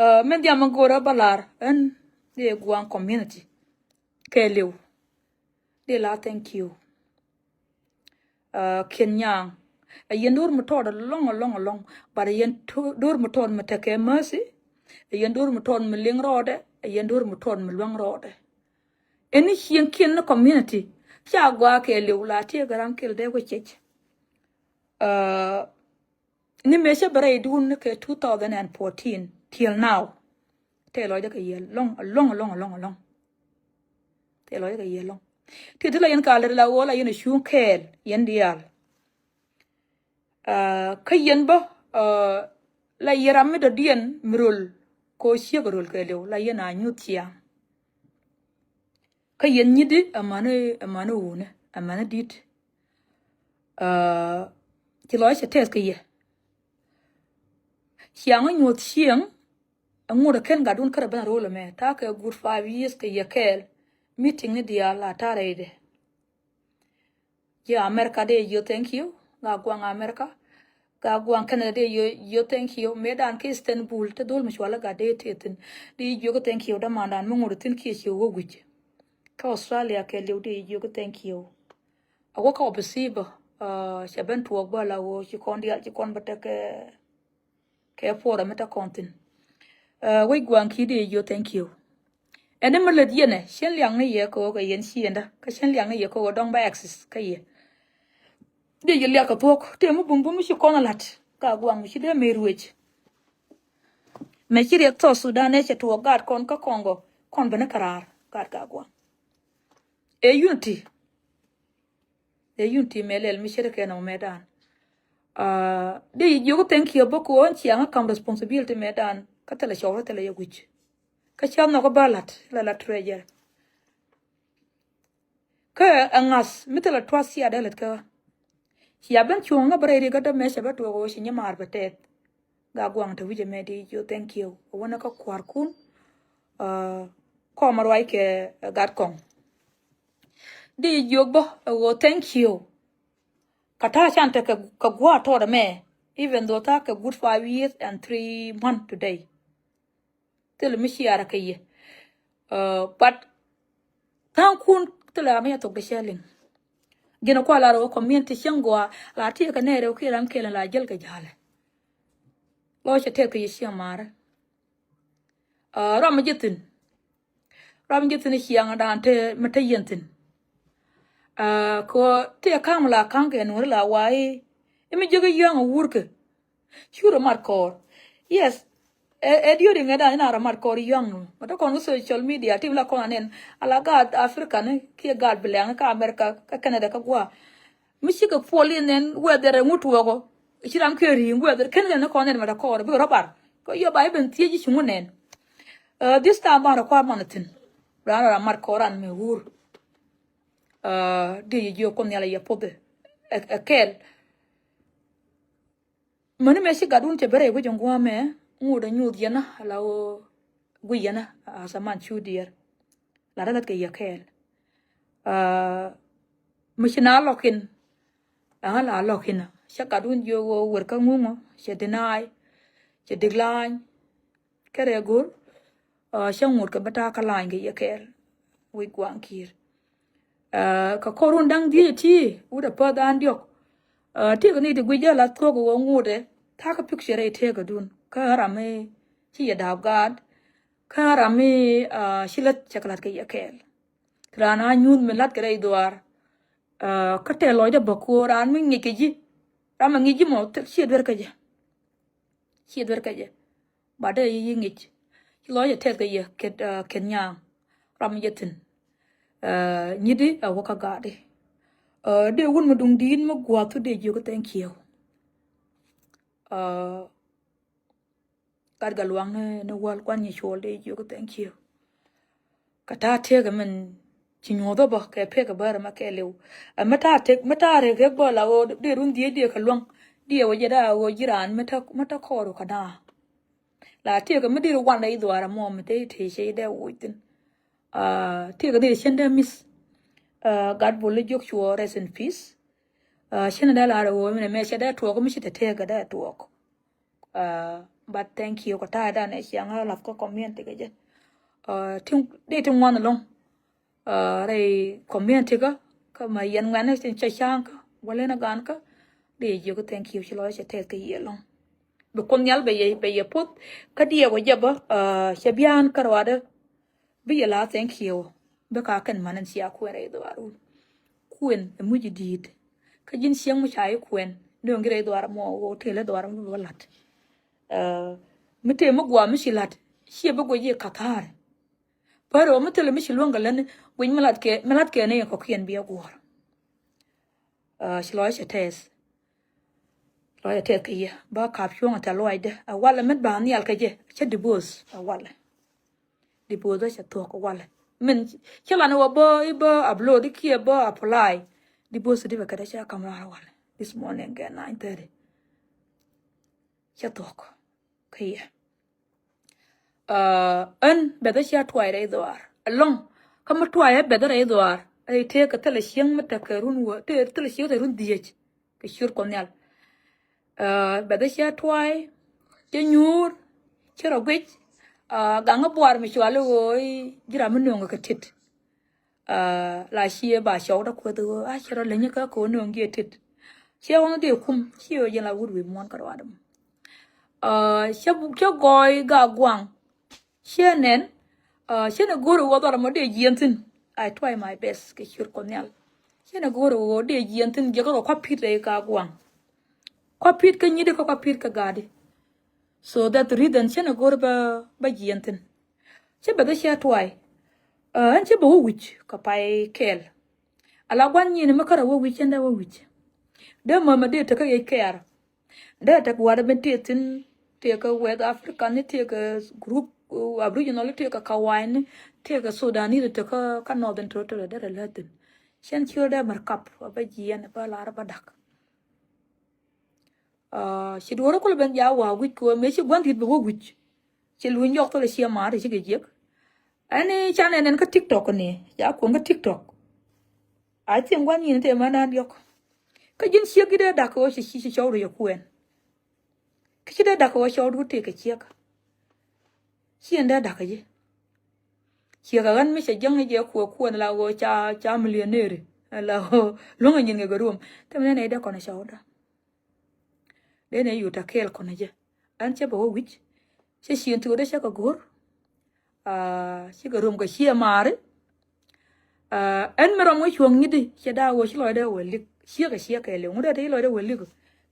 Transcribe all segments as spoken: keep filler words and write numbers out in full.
Ɛ, min dhiam mi go̱o̱rä bä lar ɛn dee gua̱a̱ŋ community kɛɛliw. Dee la thank you. Ɛ, kiɛn nyaŋ ɛ yɛn do̱r mi tɔɔt ɛlɔ̱ŋ ɛlɔ̱ŋ ɛlɔ̱ŋ. But ɛ yɛn do̱r mi tɔɔt mi tekɛ mercy. Ɛ yɛn do̱r mi tɔɔt mi liŋ rɔɔdɛ. Ɛ yɛn do̱r mi tɔɔt mi luäŋ rɔɔdɛ. Ɛni cieŋ kiɛn ni community ca gɔaa kɛɛliw la tiee gɛ ram kɛl dee wä cɛc. Ɛ, ni mëë cä bɛ rɛydun ni kɛ two thousand and fourteen till now. Tëë lɔcdä kɛ yɛ lɔŋ lɔŋ lɔŋ lɔŋ lɔŋ. Tëë lɔcdä kɛ yɛ lɔŋ. Ti ti la yɛn ka lät la ɣöö la yɛn cuŋ kɛɛl yɛn diaal. Kä yɛn bä la yɛn ram mi dɔ̱diɛn mi röl kɛ ɣöö ciek röl kɛɛliw la yɛn a nyuth ciaŋ. Kä yɛn nyit di amäni amäni wuni amäni dit. Ci lɔc cɛ tɛth kɛ yɛ. Ciaŋ nyuɔth cieŋ. Ɛŋut ɛ ken gatdun kärɛ ben a ro̱l ɛmɛ ta̱a̱ kɛ good five years kɛ yɛ kɛɛl. Meeting ni diaal a ta̱a̱ rɛydɛ. Ji̱ America dee jiö thank you. Gaa guaŋ America. Gaa guaŋ Canada dee jiö thank you. Mëëdan kä Istanbul te dhol mi cualä gat dee tëë thi̱n. Dee jiö kä thank you dämandan mi ŋut thi̱n kiɛ ci wä guic. Kä Australia kɛɛliw dee jiö kä thank you. A wä kä opisiba cɛ ben tuɔɔk bä la wä ci kɔn diaal ci kɔn bä tekɛ. Kɛ puɔrɛ mi te kɔn thi̱n. Wec gua̱a̱ŋ ki̱i̱t dee jiö thank you. Ɛn ni mi lät yɛnɛ cien liaŋ ni yɛ kɛ ɣöö kɛ yɛn ciëndä kä cien liaŋ ni yɛ kɛ ɣöö dɔ̱ŋ bä access kä yɛ. Dee yɛ liak kɛ thuɔ̱k tëë mi bumbum mi ci kɔn a la̱t ka gua̱a̱ŋ mi ci dee mëë ruëc. Mɛ ci riɛk South Sudan ɛ cɛ tuɔɔk gaat kɔn kä Congo kɔn ben ni käraar gaat ka gua̱a̱ŋ. Ɛ unity. Ɛ unity mɛ lɛl mi ce̱tkɛ nɔmɔ mɛ dan. Dee yi jiök thank you bä ko̱o̱n ciaŋ a kam responsibility mɛ dan kä thilɛ cɔwrä thilɛ yɛ guic. Kä ca nhɔk bä la̱t la la treasure. Kä ɛ ŋa̱th mi thilɛ tuath cia dee lät kä. Cia ben cuɔ̱ŋ ŋä bä rɛy ri kä dämɛ cɛ bä tuɔk ɣöö ci nyɛ maar bɛ tɛth. Ga guaŋ te wi̱cɛ mɛ di jiök thank you. Ɛ wänä kä kua̱rkun kɔmä ruac kɛ gat kɔŋ. Di jiök bä ɛ ɣöö thank you. Kä ta̱a̱ can tekɛ kɛ gua̱a̱ tɔɔt ɛmɛ even though ta̱a̱ kɛ good five years and three months today. Thil mi ciaarä kɛ yɛ. But tha̱a̱ŋkun thilɛ ram mi ca thok dee cɛ liŋ. Ji̱n ɛ kua̱r la rɛw community cieŋ gɔaa la tiee kɛ nɛy rɛw kiɛ ram kɛl la jäl kɛ ja̱lɛ. Lɔ cɛ tɛth kɛ yɛ cieŋ maarä. Ram mi ji̱ thi̱n. Ram mi ji̱ thi̱n ciaŋdan te mi te yɛn thi̱n. Kɛ tëë ka̱m la ka̱ŋ kɛ nuɔ̱ri la wa̱i̱ i̱ mi jiäk i̱ yɔ̱a̱ŋ i̱ wurkɛ. Curɛ mat kɔɔr. Yes. Ɛ diööri ŋɛ dan in a rɔ mat kɔɔr yɔ̱a̱ŋ nu mɛ te kɔn kä social media ti bi la kɔn anɛn ala gaat Africa ni kiɛ gaat bi lɛŋ kä America kä Canada kä gua̱a̱. Mi cikɛ puɔl in nɛn weather ɛ ŋut tuɔɔkɔ. Ci ram kiɛ ri̱i̱ŋ weather ken kɛ ni kɔn nɛn mɛ te kɔɔr bikɛ rɔ bar kä yɔ ba i̱ ben thiec i̱ ci ŋut nɛn. This time ban rɔ kua̱r man thi̱n. Ran rɔ mat kɔɔr ran mɛ wur. Di jiök Kuoth Nhial a yɛ puɔth ɛ kɛl. Mäni mɛ ci gatdun cɛ ben rɛy wec in gua̱a̱mɛ ŋot a nyuuth yɛn a la ɣöö guic yɛn a as a man cu diɛɛr. La rɛ lät kɛ yɛ kɛɛl. Mi ci na lɔkin. Ɛŋa la lɔkin a cɛ gatdun jiök ɣöö wer kä ŋuŋä cɛ deny. Cɛ decline. Kɛ rɛɛ go̱r cä ŋot kɛ bä ta̱a̱ kä la̱a̱ny kɛ yɛ kɛɛl. Wi̱c gua̱a̱ŋ ki̱i̱r. Kɛ kɔr run da̱ŋ dhieec ti wut a päth an diɔ̱k. Tëëkɛ ni ti guic jɛ la thuɔ̱k ɣöö ŋot ɛ tha̱a̱ kä picture rɛy tëëkädun kä ram mi ci yɛ da̱a̱p gaat. Kä ram mi ci lät cɛ kɛ la̱t kɛ yɛ kɛɛl. Raan a nyuuth mi la̱t kɛ rɛy dhuaar. Kä tɛl lɔcdä bä ko̱o̱r raan mi ŋic kɛ ji̱. Ram mi ŋic ji̱ mɔ ciɛ duer kä jɛ. Ciɛ duer kä jɛ. Ba dee yi ŋic. Ci lɔc ɛ tɛth kä yɛ kɛt kɛt nyaŋ. Ram mi jɛ thi̱n. Nyiti a wä kä gaatdi. Dee wun mi duŋ di̱i̱t mi gua̱a̱th thu dee jiök thank you. Gat Gatluaŋ ni ni wäl kuan nyi cuɔl dee jiök thank you. Kä ta̱a̱ tëëk min ci nyuɔ̱th ɔ bä kɛ pek ɛ bär ɛmɛ kɛɛliw. Ɛ mi ta̱a̱ tëk mi ta̱a̱ rek rek bä la ɣöö dee run dhiec dee kɛ luäŋ. Diɛ wä jɛ daa ɣöö ji̱ raan mi te mi te kɔɔr kä da̱a̱. La tëëk mi dee wan rɛy dhuaar ɛmɔ mi te te cɛ dee woc thi̱n. Tëëk dee cien dee miss. Gat Bol i̱ jiök cuɔ rest in peace. Cien dee la rɛ ɣöö mi nɛ mɛ cɛ dee tuɔɔk mi ci te tëëk dee tuɔɔk. But thank you kɛ ta̱a̱ dan ɛ ciaŋ a lath kä community kɛ jɛ. Ti di ti ŋuan ɛlɔ̱ŋ. Rɛy community kä kä ma yɛn ŋuɛn ni cɛ ca̱a̱ŋ kä wälɛ ni gan kä. Di jiök thank you ci lɔc cɛ tɛth kɛ yiëë ɛlɔ̱ŋ. Bi Kuoth Nhial bɛ yɛ bɛ yɛ puth kä diɛɛk wä jɛ bä cɛ bian kä ruadä. Bi yɛ la thank you. Bi ka kɛn man in cia kuɛn rɛy dhuar wun. Kuɛn ɛ muc di̱i̱t. Kä ji̱n cieŋ mi ca yi kuɛn ni ɣöö ŋi̱ rɛy dhuar mɔ wä tëë lɛ dhuar mɔ bä lat. Mi tëë mi guam mi ci lat ciɛ bi guic yi kathar. Pär ɣöö mi thilɛ mi ci luäŋ kɛ lät ni guic mi lat kɛ mi lat kɛ ni kɔkiɛn bi a guɔ̱ɔ̱r. Ci lɔc cɛ tɛth. Lɔc cɛ tɛth kɛ yɛ ba kap cuɔ̱ŋ a tɛ̈th luacdɛ a walɛ mɛn ba nhial kɛ jɛ cä divorce a walɛ. Divorce cɛ thuɔ̱k a walɛ min cä lan wä bä i̱ bä upload i̱ kiɛ bä apply. Divorce di bɛ kɛ dɛ cä kam raar a walɛ this morning kɛ nine thirty. Cä thuɔ̱k kä yɛ. Ɛn bɛth cia tuay rɛy dhuaar ɛlɔ̱ŋ. Kä mi tuay ɛ bɛth rɛy dhuaar rɛy tëëk kɛ thilɛ cieŋ mi tekɛ run wä tëë thilɛ cieŋ te run dhiec. Kɛ ciöt Kuɔth Nhial. Bɛth cia tuay cɛ nyuur cɛ rɔ guic. Gaŋä buar mi cuali ɣöö ji̱ ram mi nööŋ kɛ tit. La ciɛ ba cɔw da kueth ɣöö a cɛ rɔ leny kä kɛ ɣöö nööŋ jiɛ tit. Ciɛ ɣɔn dee kum ciɛ ɣöö jɛn la wut wi̱i̱ muɔ̱ɔ̱n kä ruaadä mɔ. Cä gɔɔy ga guaŋ. Ciɛ nɛn ciɛ nɛ go̱o̱r ɣöö dhɔr mɔ dee jiɛn thi̱n. I try my best kɛ ciöt Kuɔth Nhial. Ciɛ nɛ go̱o̱r ɣöö dee jiɛn thi̱n jiɛk rɔ kua̱ pi̱t rɛy ka guaŋ. Kua̱ pi̱t kä nyitdi kä kua̱ pi̱t kä gaatdi. So that reason ciɛ nɛ go̱o̱r bä bä jiɛn thi̱n. Cä bɛth cia tuay. Ɛn cä bɛ wä wi̱c kɛ pay kɛɛl. Ala gua̱n nyin mi kärɛ wä wi̱c cɛn dee wä wi̱c. Dee mama dee tekä yec kɛɛr. Dee tek gua̱dä ben tëë thi̱n tëë kä West Africa ni tëë kä group Aboriginal ni tëë kä Kawai ni tëë kä Sudan ni tëë kä Northern Territory dee rɛ lät thi̱n. Cɛn ciöl dee mär kap a bä jiɛn a bä lar a bä dak. Ci duɔ̱ɔ̱r kulɛ ben jaak wa̱a̱ wi̱c kɛ ɣöö mëë ci gua̱n di̱t bɛ wä wi̱c. Ci luny jɔk thilɛ ciɛ ma̱a̱r ci kɛ jiäk. Ɛn i̱ ca nɛn ɛn kä TikTok ni ca kuäŋ kä TikTok. I think gua̱n nyin tëë män an diɔ̱k. Kä ji̱n ciek i̱ dee da̱k kɛ ɣöö ci ci cɔw rɔ yɛ kuɛn. Kä ci dee da̱k kɛ ɣöö cɔw duut tëë kɛ ciek. Ci ɛn dee da̱k kɛ ji̱. Ciek ɛ ɣän mi cɛ jäŋ i̱ jɛ kuɛ kuɛn la ɣöö ca ca millionaire la ɣöö luäŋ ɛ nyin kɛ kɛ ruɔ̱m. Thɛmɛ nɛn ɛ i̱ dee kɔn ɛ cɔw dä. Dee nɛ yut a kɛɛl kɔn jɛ ɛn cä bɛ wä wi̱c. Cä ciën thi̱ wä dee cä kɛ go̱r. Cikɛ rom kɛ ciɛ maari. Ɛn mi rɔm wä cuɔ̱ŋ nyit di cɛ daa wä ci lɔcdɛ wä lik ciekɛ ciekɛ liw ŋut dee te ci lɔcdɛ wä lik.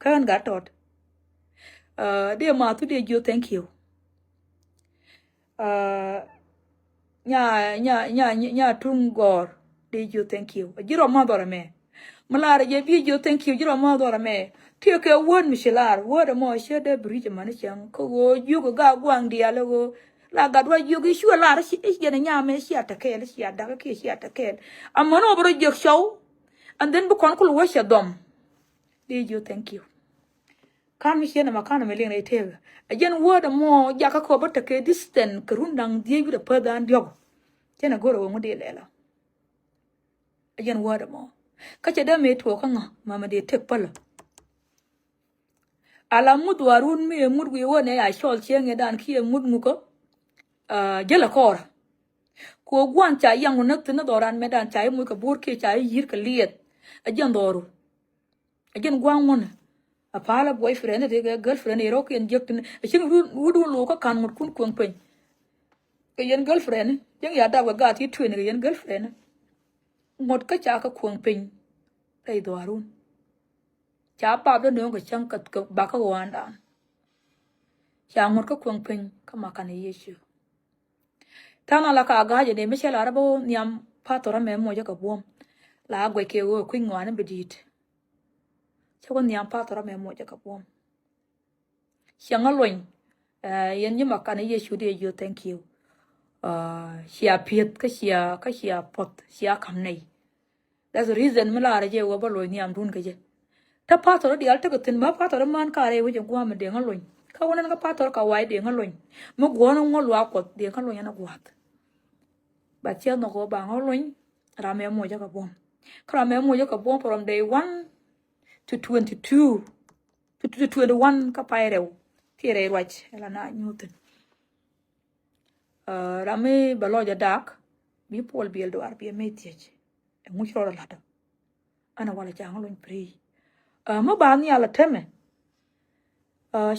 Kä ɛn gat tɔt. Dee math thu dee jiö thank you. Nya nya nya nya tuŋ gɔr. Dee jiö thank you a ji̱ rɔ ma dhɔr ɛmɛ. Mi lar jɛ bi jiö thank you ji̱ rɔ ma dhɔr ɛmɛ. Tiɛ kɛ word mi ci lar word ɛmɔ ciɛ dee bi ri̱c ɛmani cäŋ kä ɣöö jiök ɛ ga guaŋ diaal ɛ ɣöö la gat wa jiök i̱ cuɛ lar i̱ jɛn ɛ nyam ɛ cia tɛ kɛɛl i̱ cia dak i̱ kiɛ cia tɛ kɛɛl. Amäni ɣöö bi rɔ jiök cɔw. And then bi kɔn kul wä cɛ dhɔm. Dee jiö thank you. Kan mi ciɛ nɛ ma kan mi liŋ rɛy tëëk ɛ jɛn word ɛmɔ jakä kɛ ɣöö bä tekɛ distance kɛ run da̱ŋ dhieec wi̱cdɛ päth da̱a̱n diɔ̱k. Cɛn ɛ go̱r ɛ ɣöö ŋut dee lɛl ɔ. Ɛ jɛn word ɛmɔ kä cɛ dee mëë tuɔɔk kä ŋa ma mi dee tëk pälä. Ala ŋut warun mi ɛ ŋut wi̱i̱ wä nɛ ya cɔl cieŋ ɛ dan kiɛ ŋut ŋukä. Jälɛ kɔɔrä. Ku ɛ gua̱n ca yaŋ wä näk thi̱n ni dhɔran mɛ dan ca i̱ muc kɛ bo̱o̱r kiɛ ca i̱ yi̱r kɛ liɛth. Ɛ jɛn dhɔru. Ɛ jɛn gua̱a̱ŋ ŋuɔ̱nɛ. A pa̱a̱lä boyfriend ti kɛ girlfriend yɛ rɔ̱kiɛn jiäk tin ɛ cin wut wun lo̱o̱kä ka̱n ŋutkun kueŋ peny. Kɛ yɛn girlfriend cäŋ ya dap kɛ gaat ti tuen kɛ yɛn girlfriend. Ŋuɔ̱t kä ca kɛ kueŋ peny. Rɛy dhuaarun. Ca bap dä nööŋ kɛ cäŋ kɛ bakä ɣɔaandan. Ca ŋuɔ̱t kä kueŋ peny kä makanɛ Yecu. Tha̱a̱ŋ la ka ga̱a̱c ni mi cɛ lar bä nhiam pathɔr amɛ mocä kɛ buɔ̱m. La guɛc kɛ ɣöö kui̱ny ŋɔaani bi di̱i̱t. Cä wä nhiam pathɔr amɛ mocä kɛ buɔ̱m. Ciɛ ŋä luny. Yɛn nyi ma kan Yecu dee jiö thank you. Cia pieth kä cia kä cia puɔth cia kam nɛy. That's the reason mi laarä jɛ wä bä loc nhiamdun kɛ jɛ. Te pathɔr diaal tekɛ thi̱n ma pathɔr man karɛ wecɛ gua̱a̱m mi deŋä lony. Kä wä nɛn kä pathɔr ka wac deŋä lony. Mi guɔ̱ɔ̱n ŋuɔ̱ luaak kuɔth deŋä lony ɛn a gua̱a̱th. But ciɛ nhɔk wä ba ŋä lony. Ram ɛ mocä kɛ buɔ̱m. Kä ram ɛ mocä kɛ buɔ̱m from day one to twenty two. To twenty one kä pay rɛw. Thier rɛy ruac ɛ la na nyuuthin. Ram mi bɛ lɔc a dak bi Puɔl Biɛl Duar bi ɛ mi thiec. Ɛŋu ci rɔɔdɛ la̱tdä? Ɛn a walɛ ca ŋä luny pray. Mi ba nhial a tämɛ.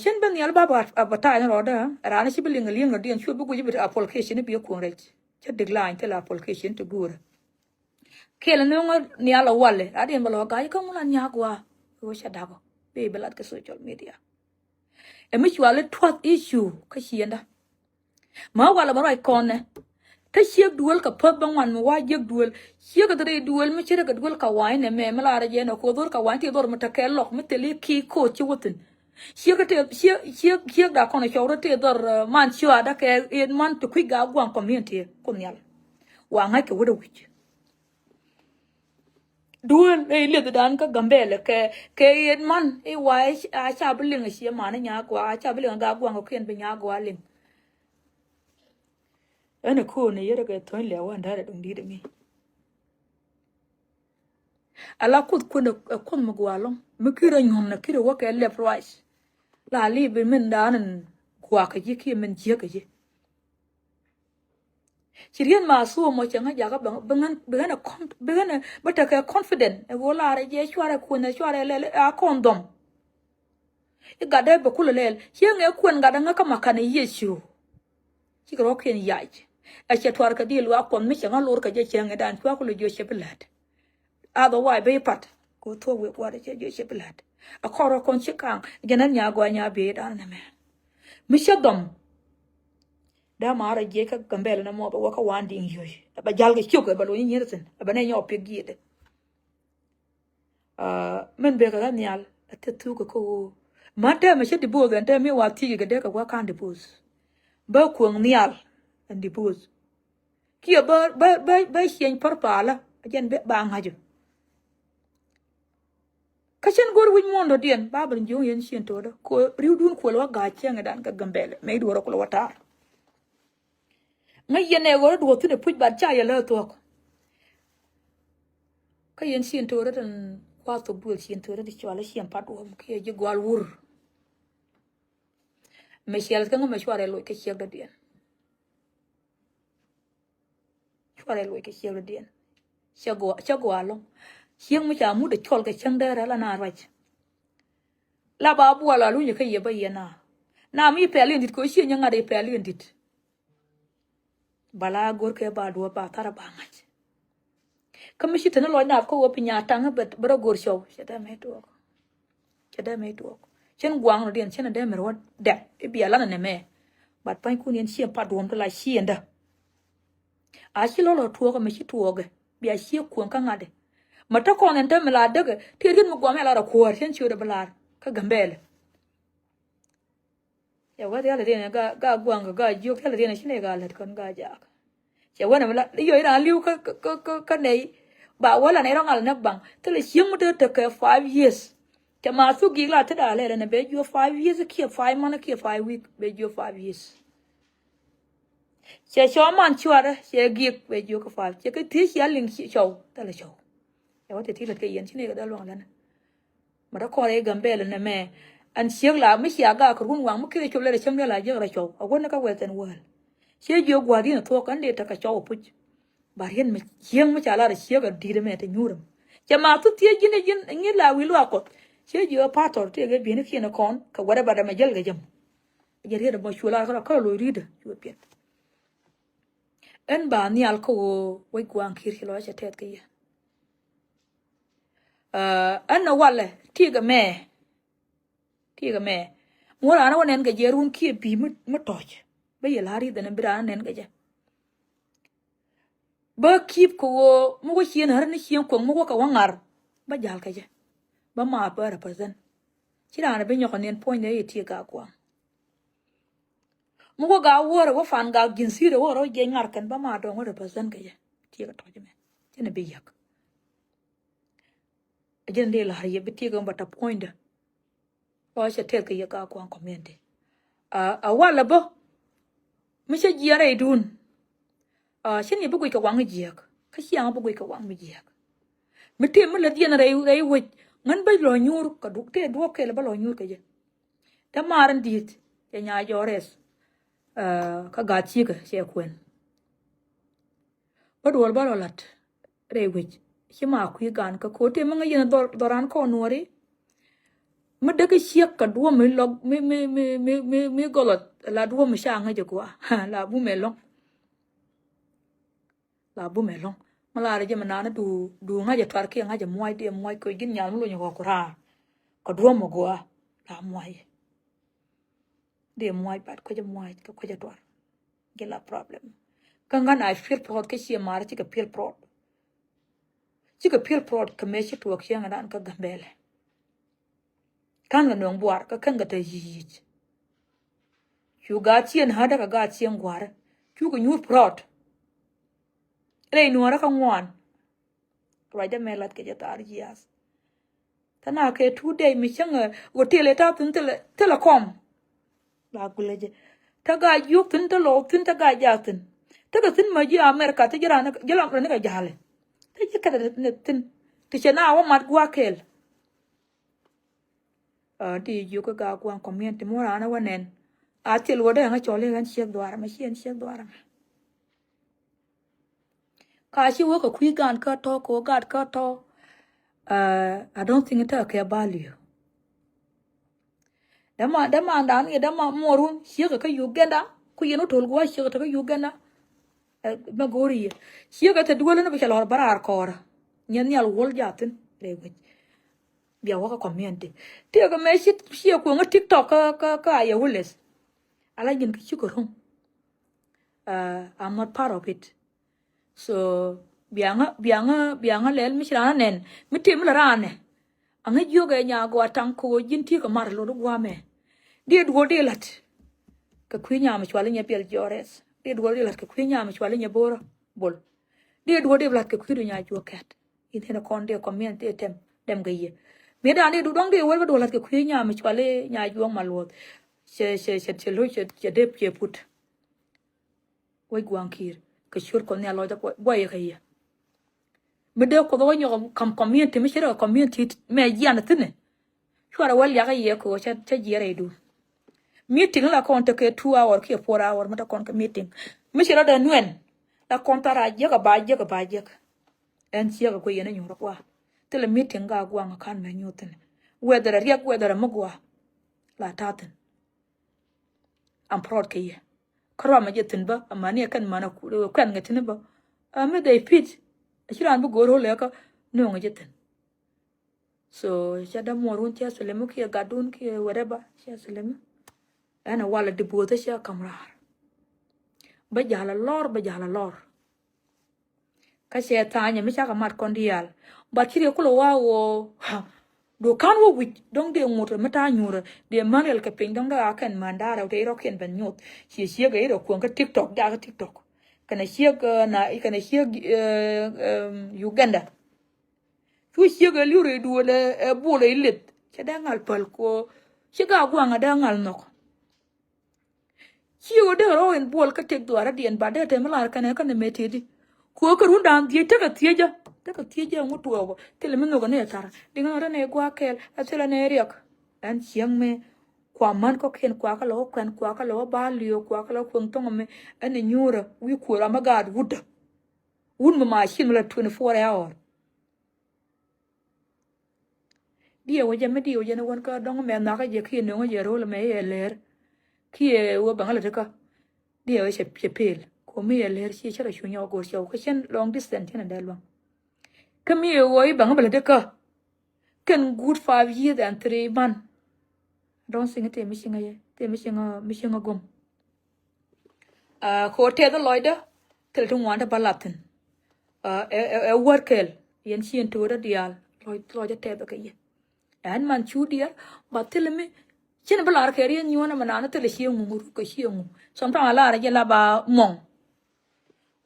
Cin bi nhial ba advertise ni rɔɔdä, raan ci bi liŋ a liŋ rɔɔdiɛn cu bi guic bi application bi a kuɔn rɛc. Cä decline thilɛ application ti guurä. Kɛl ni ŋä nhial a walɛ rɔɔdiɛn bɛ lɔ ga̱a̱c kä ŋun a nyaak gua̱a̱. Ɣöö cɛ dakɔ bi bi lat kɛ social media. Ɛ mi cuali trust issue kä ciëndä. Ma walɛ bä ruac kɔnɛ. Kä ciek duel kɛ päth bä ŋuan mi wa jiek duel. Ciek kɛ thiri duel mi ce̱t kɛ duel kɛ wa̱a̱ inɛ mɛ mi la rɛ jɛ nɛ ko dhor kɛ wa̱a̱ ti dhor mi tekɛ lɔk mi thili ki koth ci wä thin. Ciek kɛ te ciek ciek ciek da kɔnɛ cɔw rɔ ti dhor man ciɔ adä kɛ in man ti kui̱ ga gua̱a̱ community kun nhial. Wa ŋa̱c kɛ wä dee wi̱c. Duel ɛ lieth dan kä Gambɛlɛ kɛ kɛ yet man i̱ wa a ca bi liŋ a cie man i̱ nyaak gua a ca bi liŋ a ga guaŋ kɛ kiɛn bi nyaak gua liŋ. Ɛn ɛ ko̱o̱n ɛ yet ɛ kɛ thony lɛ wä ɛn da̱rɛ duŋ di̱t ɛ mi. Ala kuth kuën ɛ kuoth mi gua lɔŋ mi kirɛ nyuɔ̱n ɛ kirɛ wä kɛ lɛp ruac. La li bi min dan in gua kɛ ji̱ kiɛ min jiäk kɛ ji̱. Ci riet ma thuɔm mɔ cɛ ŋä jakä bɛ ŋän bɛ ŋän bɛ ŋän bɛ tekɛ confident ɛ ɣöö laarɛ jɛ cuarɛ kuɛn ɛ cuarɛ lɛl a kɔn dhɔm. I̱ gatdɛ bɛ kulɛ lɛl ciɛ ŋɛ kuɛn gatdɛ ŋä kä makanɛ Yecu. Cikɛ rɔ̱kiɛn yac ɛ cɛ tuarkɛ dil wa kuɔth mi cɛ ŋä lor kɛ jɛ cɛ ŋɛ dan cua kulɛ jiɔ cɛ bi lät. Otherwise bɛ ipat kɛ thuɔ̱k wek kuat cɛ jiɔ cɛ bi lät. Ɛ kɔrɔ kɔn ci kaŋ jɛn ɛ nya gɔaa nya bee dan nɛmɛ. Mi cɛ dhɔm. Dee maarɛ jiɛc kä Gambɛl ni mɔ bɛ wä kä wan diŋ yio̱c. Bɛ jal kɛ ciök bɛ lo̱ny nyier thi̱n bɛ nɛ nyɔk piɛk jiɛtdɛ. Min bekɛ kä nhial a thil thuk kɛ kä ɣöö man tɛmɛ cä diboth ɛn tɛmɛ mi wa thiec kɛ dee kɛ wä ka̱n diboth. Bä kuäŋ nhial ɛn diboth. Kiɛ bä bä bä bä ciɛny pär palä a jɛn ba ŋa̱cä. Kä cɛn go̱r wi̱c muɔ̱ɔ̱n dɔ̱diɛn ba ben jiöŋ yɛn cieŋ to̱o̱dä ko ri̱wdun kuɔl wä ga̱a̱c cieŋ dan kɛ Gambɛlɛ mëë duɔ̱ɔ̱rä kulɛ wä ta̱a̱r. Ŋäc yɛn ɛ ɣɔr duɔ̱ɔ̱r thi̱n ɛ puc bat ca yɛ lä thuɔ̱k. Kä yɛn cieŋ to̱o̱dä tin kua thok duël cieŋ to̱o̱dä ti cɔal ɛ cieŋ pat duɔ̱ɔ̱m kiɛ ji̱ gɔal wur. Mɛ ciɛl kä ŋä mɛ cuarɛ loc kä ciɛk dɔ̱diɛn. Cuarɛ luɔc kɛ ciek rɔ̱diɛn. Cä gɔaa, cä gɔaa ɛlɔ̱ŋ. Ciek mi ca mut ɛ cɔl kɛ cäŋ dee rɛl ana ruac. La ba buɔl a lunyɛ kä yɛ bä yɛ na. Na mi pɛl in dit kɛ cie nyɛ ŋa̱t ɛ pɛl in dit. Bala go̱r kɛ ba duɔ̱ɔ̱p ba thar ba ŋa̱c. Kä mi ci te ni lɔc naath kä wä piny a taŋ bɛ rɔ go̱r cɔw cɛ dee mɛ tuɔɔk. Cɛ dee mɛ tuɔɔk cɛn guaŋ rɔ̱diɛn cɛn dee mɛ ruɔ̱t dɛk i̱ bia lanɛ nɛ mɛ. Bat pa̱nykun yɛn ciɛ pat duɔ̱ɔ̱m ti la ciëndä. A ci lɔl ɔ tuɔɔk ɛmɛ ci tuɔɔkɛ bia ciek kuɔ̱ŋ kä ŋa̱tdɛ. Mɛ te kɔn ɛn te mi la däkɛ ti riet mi guam ɛ lar ɛ kuäär cɛn ciötdɛ bi lar kä Gambɛlɛ. Cɛ wä thialɛ riɛn ɛ ga ga gua̱ŋ kɛ ga jiök thialɛ riɛn ɛ ci nɛ ga lät kɔn ga jaak. Cɛ wä nɛ mi la yɔc raan li̱w kä kä kä kä nɛy. Ba wä la nɛy rɔ ŋal nɛ baŋ thilɛ cieŋ mi te tekɛ five years. Cɛ ma thuk gi̱i̱k la ti da̱a̱ lɛl ɛn ɛ bɛ jiök five years kiɛ five month kiɛ five week bɛ jiök five years. Cɛ cɔw man cuarɛ cɛ gi̱i̱k bɛ jiök kä five cɛ kɛ thiec cia liŋ cɔw thilɛ cɔw. Cɛ wä te ti lät kɛ yɛn ci nɛy kɛ dee luaŋ lɛn. Mɛ dee kɔn rɛy Gambɛlɛ nɛmɛ. Ɛn ciek la mi cia gak kɛ run waŋ mi kɛ cop lɛ rɛ cäŋ dee la jiäk rɛ cɔw a wä ni kä Western world. Ciɛ jiök gua̱a̱th in thuɔ̱k kɛn dee tekɛ cɔw a puc. Ba riet mi cieŋ mi ca lar ciek a di̱t ɛmɛ te nyuur ɛmɛ. Cɛ ma thu thiec ji̱n ji̱n ŋi̱n la wi̱i̱ luaak Kuɔth. Ciɛ jiök a pathɔr tëëk ɛ bi̱i̱ni kiɛn ɛ kɔn kɛ wɛrɛ ba dɛmɛ jäl kɛ jɛ mɔ. Jɛ riet ɛmɔ cu lar kärɔ kärɔ lo̱c ri̱tdä cu ɛ piɛth. Ɛn ba nhial kä ɣöö wec gua̱a̱ŋ ki̱i̱r ci lɔc cɛ tɛth kä yɛ. Ɛn ɛ walɛ ti̱i̱k ɛmɛ. Ti̱i̱k ɛmɛ ŋuɔ̱t raan ɛ wä nɛn kɛ jɛ run kiɛ bi̱i̱ mi tɔ̱c. Bä yɛ la̱r i̱ dhɛn bi raan ɛ nɛn kɛ jɛ. Bä ki̱i̱p kɛ ɣöö mi wä cieŋ ɣär ni cieŋ kuäŋ mi wä kɛ wä ŋa̱r. Bä ja̱l kɛ jɛ bä ma bä represent. Ci raan ɛ bi nyɔk ɛ niɛn puɔ̱nydɛ i̱ ti̱i̱k ka kua̱ŋ. Mi wä gaa wäärä wä fan gaa ji̱n thi̱i̱rä wä rɔ jiɛc ŋa̱r kɛn bä ma dɔ̱ŋ wä represent kɛ jɛ. Tiɛk ɛ tɔ̱c mɛ cɛn ɛ bi yäk. Ɛ jɛn dee la̱r yɛ bi tiɛk ɛ bä tɔ puɔ̱nydä. Ɔ cɛ tɛth kɛ yɛ gaa kua̱ŋ community. A walɛ bä mi cä jiɛɛn rɛydun. Cin yɛ bi guic kɛ waŋ jiääk kä ciaŋ bi guic kɛ waŋ mi jiääk. Mi tëë mi lät yɛn rɛy rɛy wec ŋän bä lɔ nyuur kɛ duk tëë duɔ̱ɔ̱k kɛl bä lɔ nyuur kɛ jɛ. Te maar in di̱i̱t Cɛ nya jɔɔr rɛth. Kä gat cikä cɛ kuɛn. Bä duɔl bä rɔ lat rɛy wec. Ci ma kui̱ gan kä ko̱o̱t tëë mi ŋäc yɛn dhɔran kɔn nuɔri. Mi däk ciek kɛ duɔ̱m mi lɔk mi mi mi mi mi mi gɔlɔt la duɔ̱m mi ca ŋäc jɛ gua. La bumɛ lɔŋ. La bumɛ lɔŋ. Mi la rɛ jɛ mi naan du du ŋa̱c jɛ tuar kiɛ ŋa̱c jɛ muac diɛ muac kɛ ji̱n nyal mi luny kɔ kuraa. Kɛ duɔ̱m mi gua la muac. Diɛ muac bat kuecɛ muac kɛ kuecɛ tuar. Gila problem. Kä ŋän a feel proud kä ciɛ mar cikɛ feel proud. Cikɛ feel proud kɛ mëë ci tuɔɔk ciɛŋ dan kä Gambɛlɛ. Kan kɛ nuɔ̱ŋ buar kä kɛn kɛ te yic yic. Cu gaat ciɛn hädä kɛ gaat ciɛn guarä. Cukɛ nyuur proud. Rɛy nuɔrä kä ŋuan. Ruacdä mɛ lat kɛ jɛ thar jiath. Tha na kɛ two day mi cäŋ ɛ ɣöö tëël ɛ ta̱a̱ thi̱n thilɛ thilɛ kɔm. La gulɛ jɛ. Tä gaa jiök thi̱n tä lɔw thi̱n tä gaa jaak thi̱n. Tä kɛ thi̱n ma ji̱ America tä ji̱ ran ji̱ ram rɛ ni kɛ ja̱a̱lɛ. Tä ji̱ kɛtɛ ni thi̱n ti cɛ na wä mat gua̱a̱ kɛɛl. Aa, ti jiök kä gaa gua̱a̱ community mi wä ran wä nɛn. A thil wä dee ŋä cɔl i̱ ɣän ciek dhuaar mɛ ci ɣän ciek dhuaar mɛ. Ka ci wä kɛ kui̱ gan kä tɔ kɛ wä gat kä tɔ. I don't think tɛ kɛ value. Dama dama dan yɛ dama muɔrun ciekɛ kä Uganda ku yɛn wä tol gua̱a̱ ciekɛ tɔ kä Uganda. Mɛ go̱o̱ri yɛ ciekɛ te duel ni bi cɛ lɔr bä raar kɔɔrä. Nyɛ nhial wuɔl jathin rɛy wec. Bia wä kä community tiekɛ mɛ ci ciɛ kueŋä TikTok kä kä kä ayɛ wuleth. Ala nyin kä cikɛ ruŋ. I'm not part of it. So biaŋä biaŋä biaŋä lɛl mi ci raan anɛn mi tim mi lɛ raan nɛ. Aŋä jiök ɛ nya gɔaa taŋ ko̱o̱ ji̱n ti̱i̱ kɛ mar lot i̱ gua̱a̱mɛ. Diɛ duɔl diɛ la̱t kɛ kui̱ nyam cuali nyɛ biɛl jiɔrɛth. Diɛ duɔl diɛ la̱t kɛ kui̱ nyam cuali nyɛ bo̱rä bol. Diɛ duɔl diɛ la̱t kɛ kui̱ du nya juɔk kɛt. Ithin kɔn diɛ kɔmiɛn ti tɛm dɛm kɛ yie. Mi dan diɛ du dɔŋ diɛ wɛl bä duɔl la̱t kɛ kui̱ nyam cuali nya juɔk ma luɔth. Cɛ cɛ cɛ cɛ lo̱c cɛ dep cɛ put. Wec gua̱a̱ŋ ki̱i̱r kɛ ciöt Kuɔth Nhial lɔcdä guayɛ kɛ yɛ. Mi dee Kuoth wä nyɔk kam community mi ci rɛ community mɛ jian thi̱n. Cuarɛ wä liak i̱ yɛ kɛ ɣöö cä jiɛɛr rɛydun. Meeting la kɔn tekɛ two hour kiɛ four hour mi te kɔn kɛ meeting. Mi ci rɔ dee nuɛn la kɔn thar a jiäk a ba jiäk a ba jiäk. Ɛn ciek a guiy yɛn a nyuur a gua. Thilɛ meeting ga gua̱a̱ŋ a kan mɛ nyuur thi̱n. Whether a riɛk whether a mi gua la ta̱thi̱n. I'm proud kɛ yɛ. Kä ruamɛ jɛ thi̱n bä amäni ɛ kɛn man a kuɛn ŋɛ thi̱n bä. Ɛ mi dhɛ pit. Ɛ ci raan bi go̱o̱r ɣöö lɛ kä nööŋɛ jɛ thi̱n. So cɛ dämuɔrun cɛ thilimä kiɛ gatdun kiɛ whatever cɛ thilimä. Ɛn ɛ walɛ di bo̱o̱thä cɛ ka̱m raar. Bä ja̱l a lɔr bä ja̱l a lɔr. Kä cɛ tha̱a̱nyɛ mi cakɛ mat kɔn diaal. But ci riɛk kulɛ wa ɣöö du ka̱n wä wi̱c dɔ̱ŋ dee ŋut mi ta̱a̱ nyuurä dee män riɛl kɛ piny dɔ̱ŋ dee a kɛn män da̱a̱ rɛw te irɔ̱kiɛn ben nyuth. Ciɛ ciek ɛ irɔ kuäŋ kä TikTok jakä TikTok. Kɛnɛ ciek na kɛnɛ ciek Uganda. Cu ciek ɛ li̱w rɛy duɔl ɛ bol ɛ ilith cɛ dee ŋal päl kɔ. Ci gaa gua̱a̱ŋ ɛ dee ŋal nhɔk. Ci ɣöö dee rɔw in buɔl kä tëk dhuaarä diɛn ba dee te mi lar kɛnɛ kä nɛ mɛ tëëdi. Ku ɣöö kä rundan dhiec tekɛ thiecä tekɛ thiecä ŋut tuɔɔkɔ thilɛ mi nhök ni ɛ thar diŋ ɣän rɛ nɛ gua̱a̱k kɛɛl ɛ thilɛ nɛ riɛk. Ɛn cieŋ mi kua män kɔkiɛn kua kä lɔ wä kuɛn kua kä lɔ wä ba liöök kua kä lɔ wä kueŋ thoŋ mi ɛn ɛ nyuurä wi̱i̱ kuɔr amä gaat wutdä. Wut mi ma cin mi la twenty four hour. Diɛ wä jɛ mi diɛ wä jɛ ni wän kä dɔ̱ŋ mɛ nhɔakä jɛ kiɛ nöŋä jɛ ro̱l mɛ iɛ lɛr. Kiɛ wä bäŋä lät kä diɛ wä cɛ pel ko̱ mi iɛ lɛr ci cä rɔ cu nyɔk go̱r cɛ wä kä cɛn long distance cɛn dɛ luäŋ. Kä mi iɛ wä i̱ bäŋä bä lät kä kɛn good five years and three month. I don't think te mi ciŋä yɛ te mi ciŋä mi ciŋä gom. Kɛ ɣöö tɛth lɔcdä thil ti ŋuan ti bä lath thi̱n. Ɛ wär kɛl yɛn ci yɛn to̱o̱dä diaal lɔc lɔcdä tɛth kɛ yɛ. Ɛn man cu diɛɛr ba thil mi cin bi lar kɛ rieth nyuɔ̱n ɛmɛ naan thil ci ɛŋu ŋu ruk kɛ ci ɛŋu. Sometimes a lar jɛ la ba mɔŋ.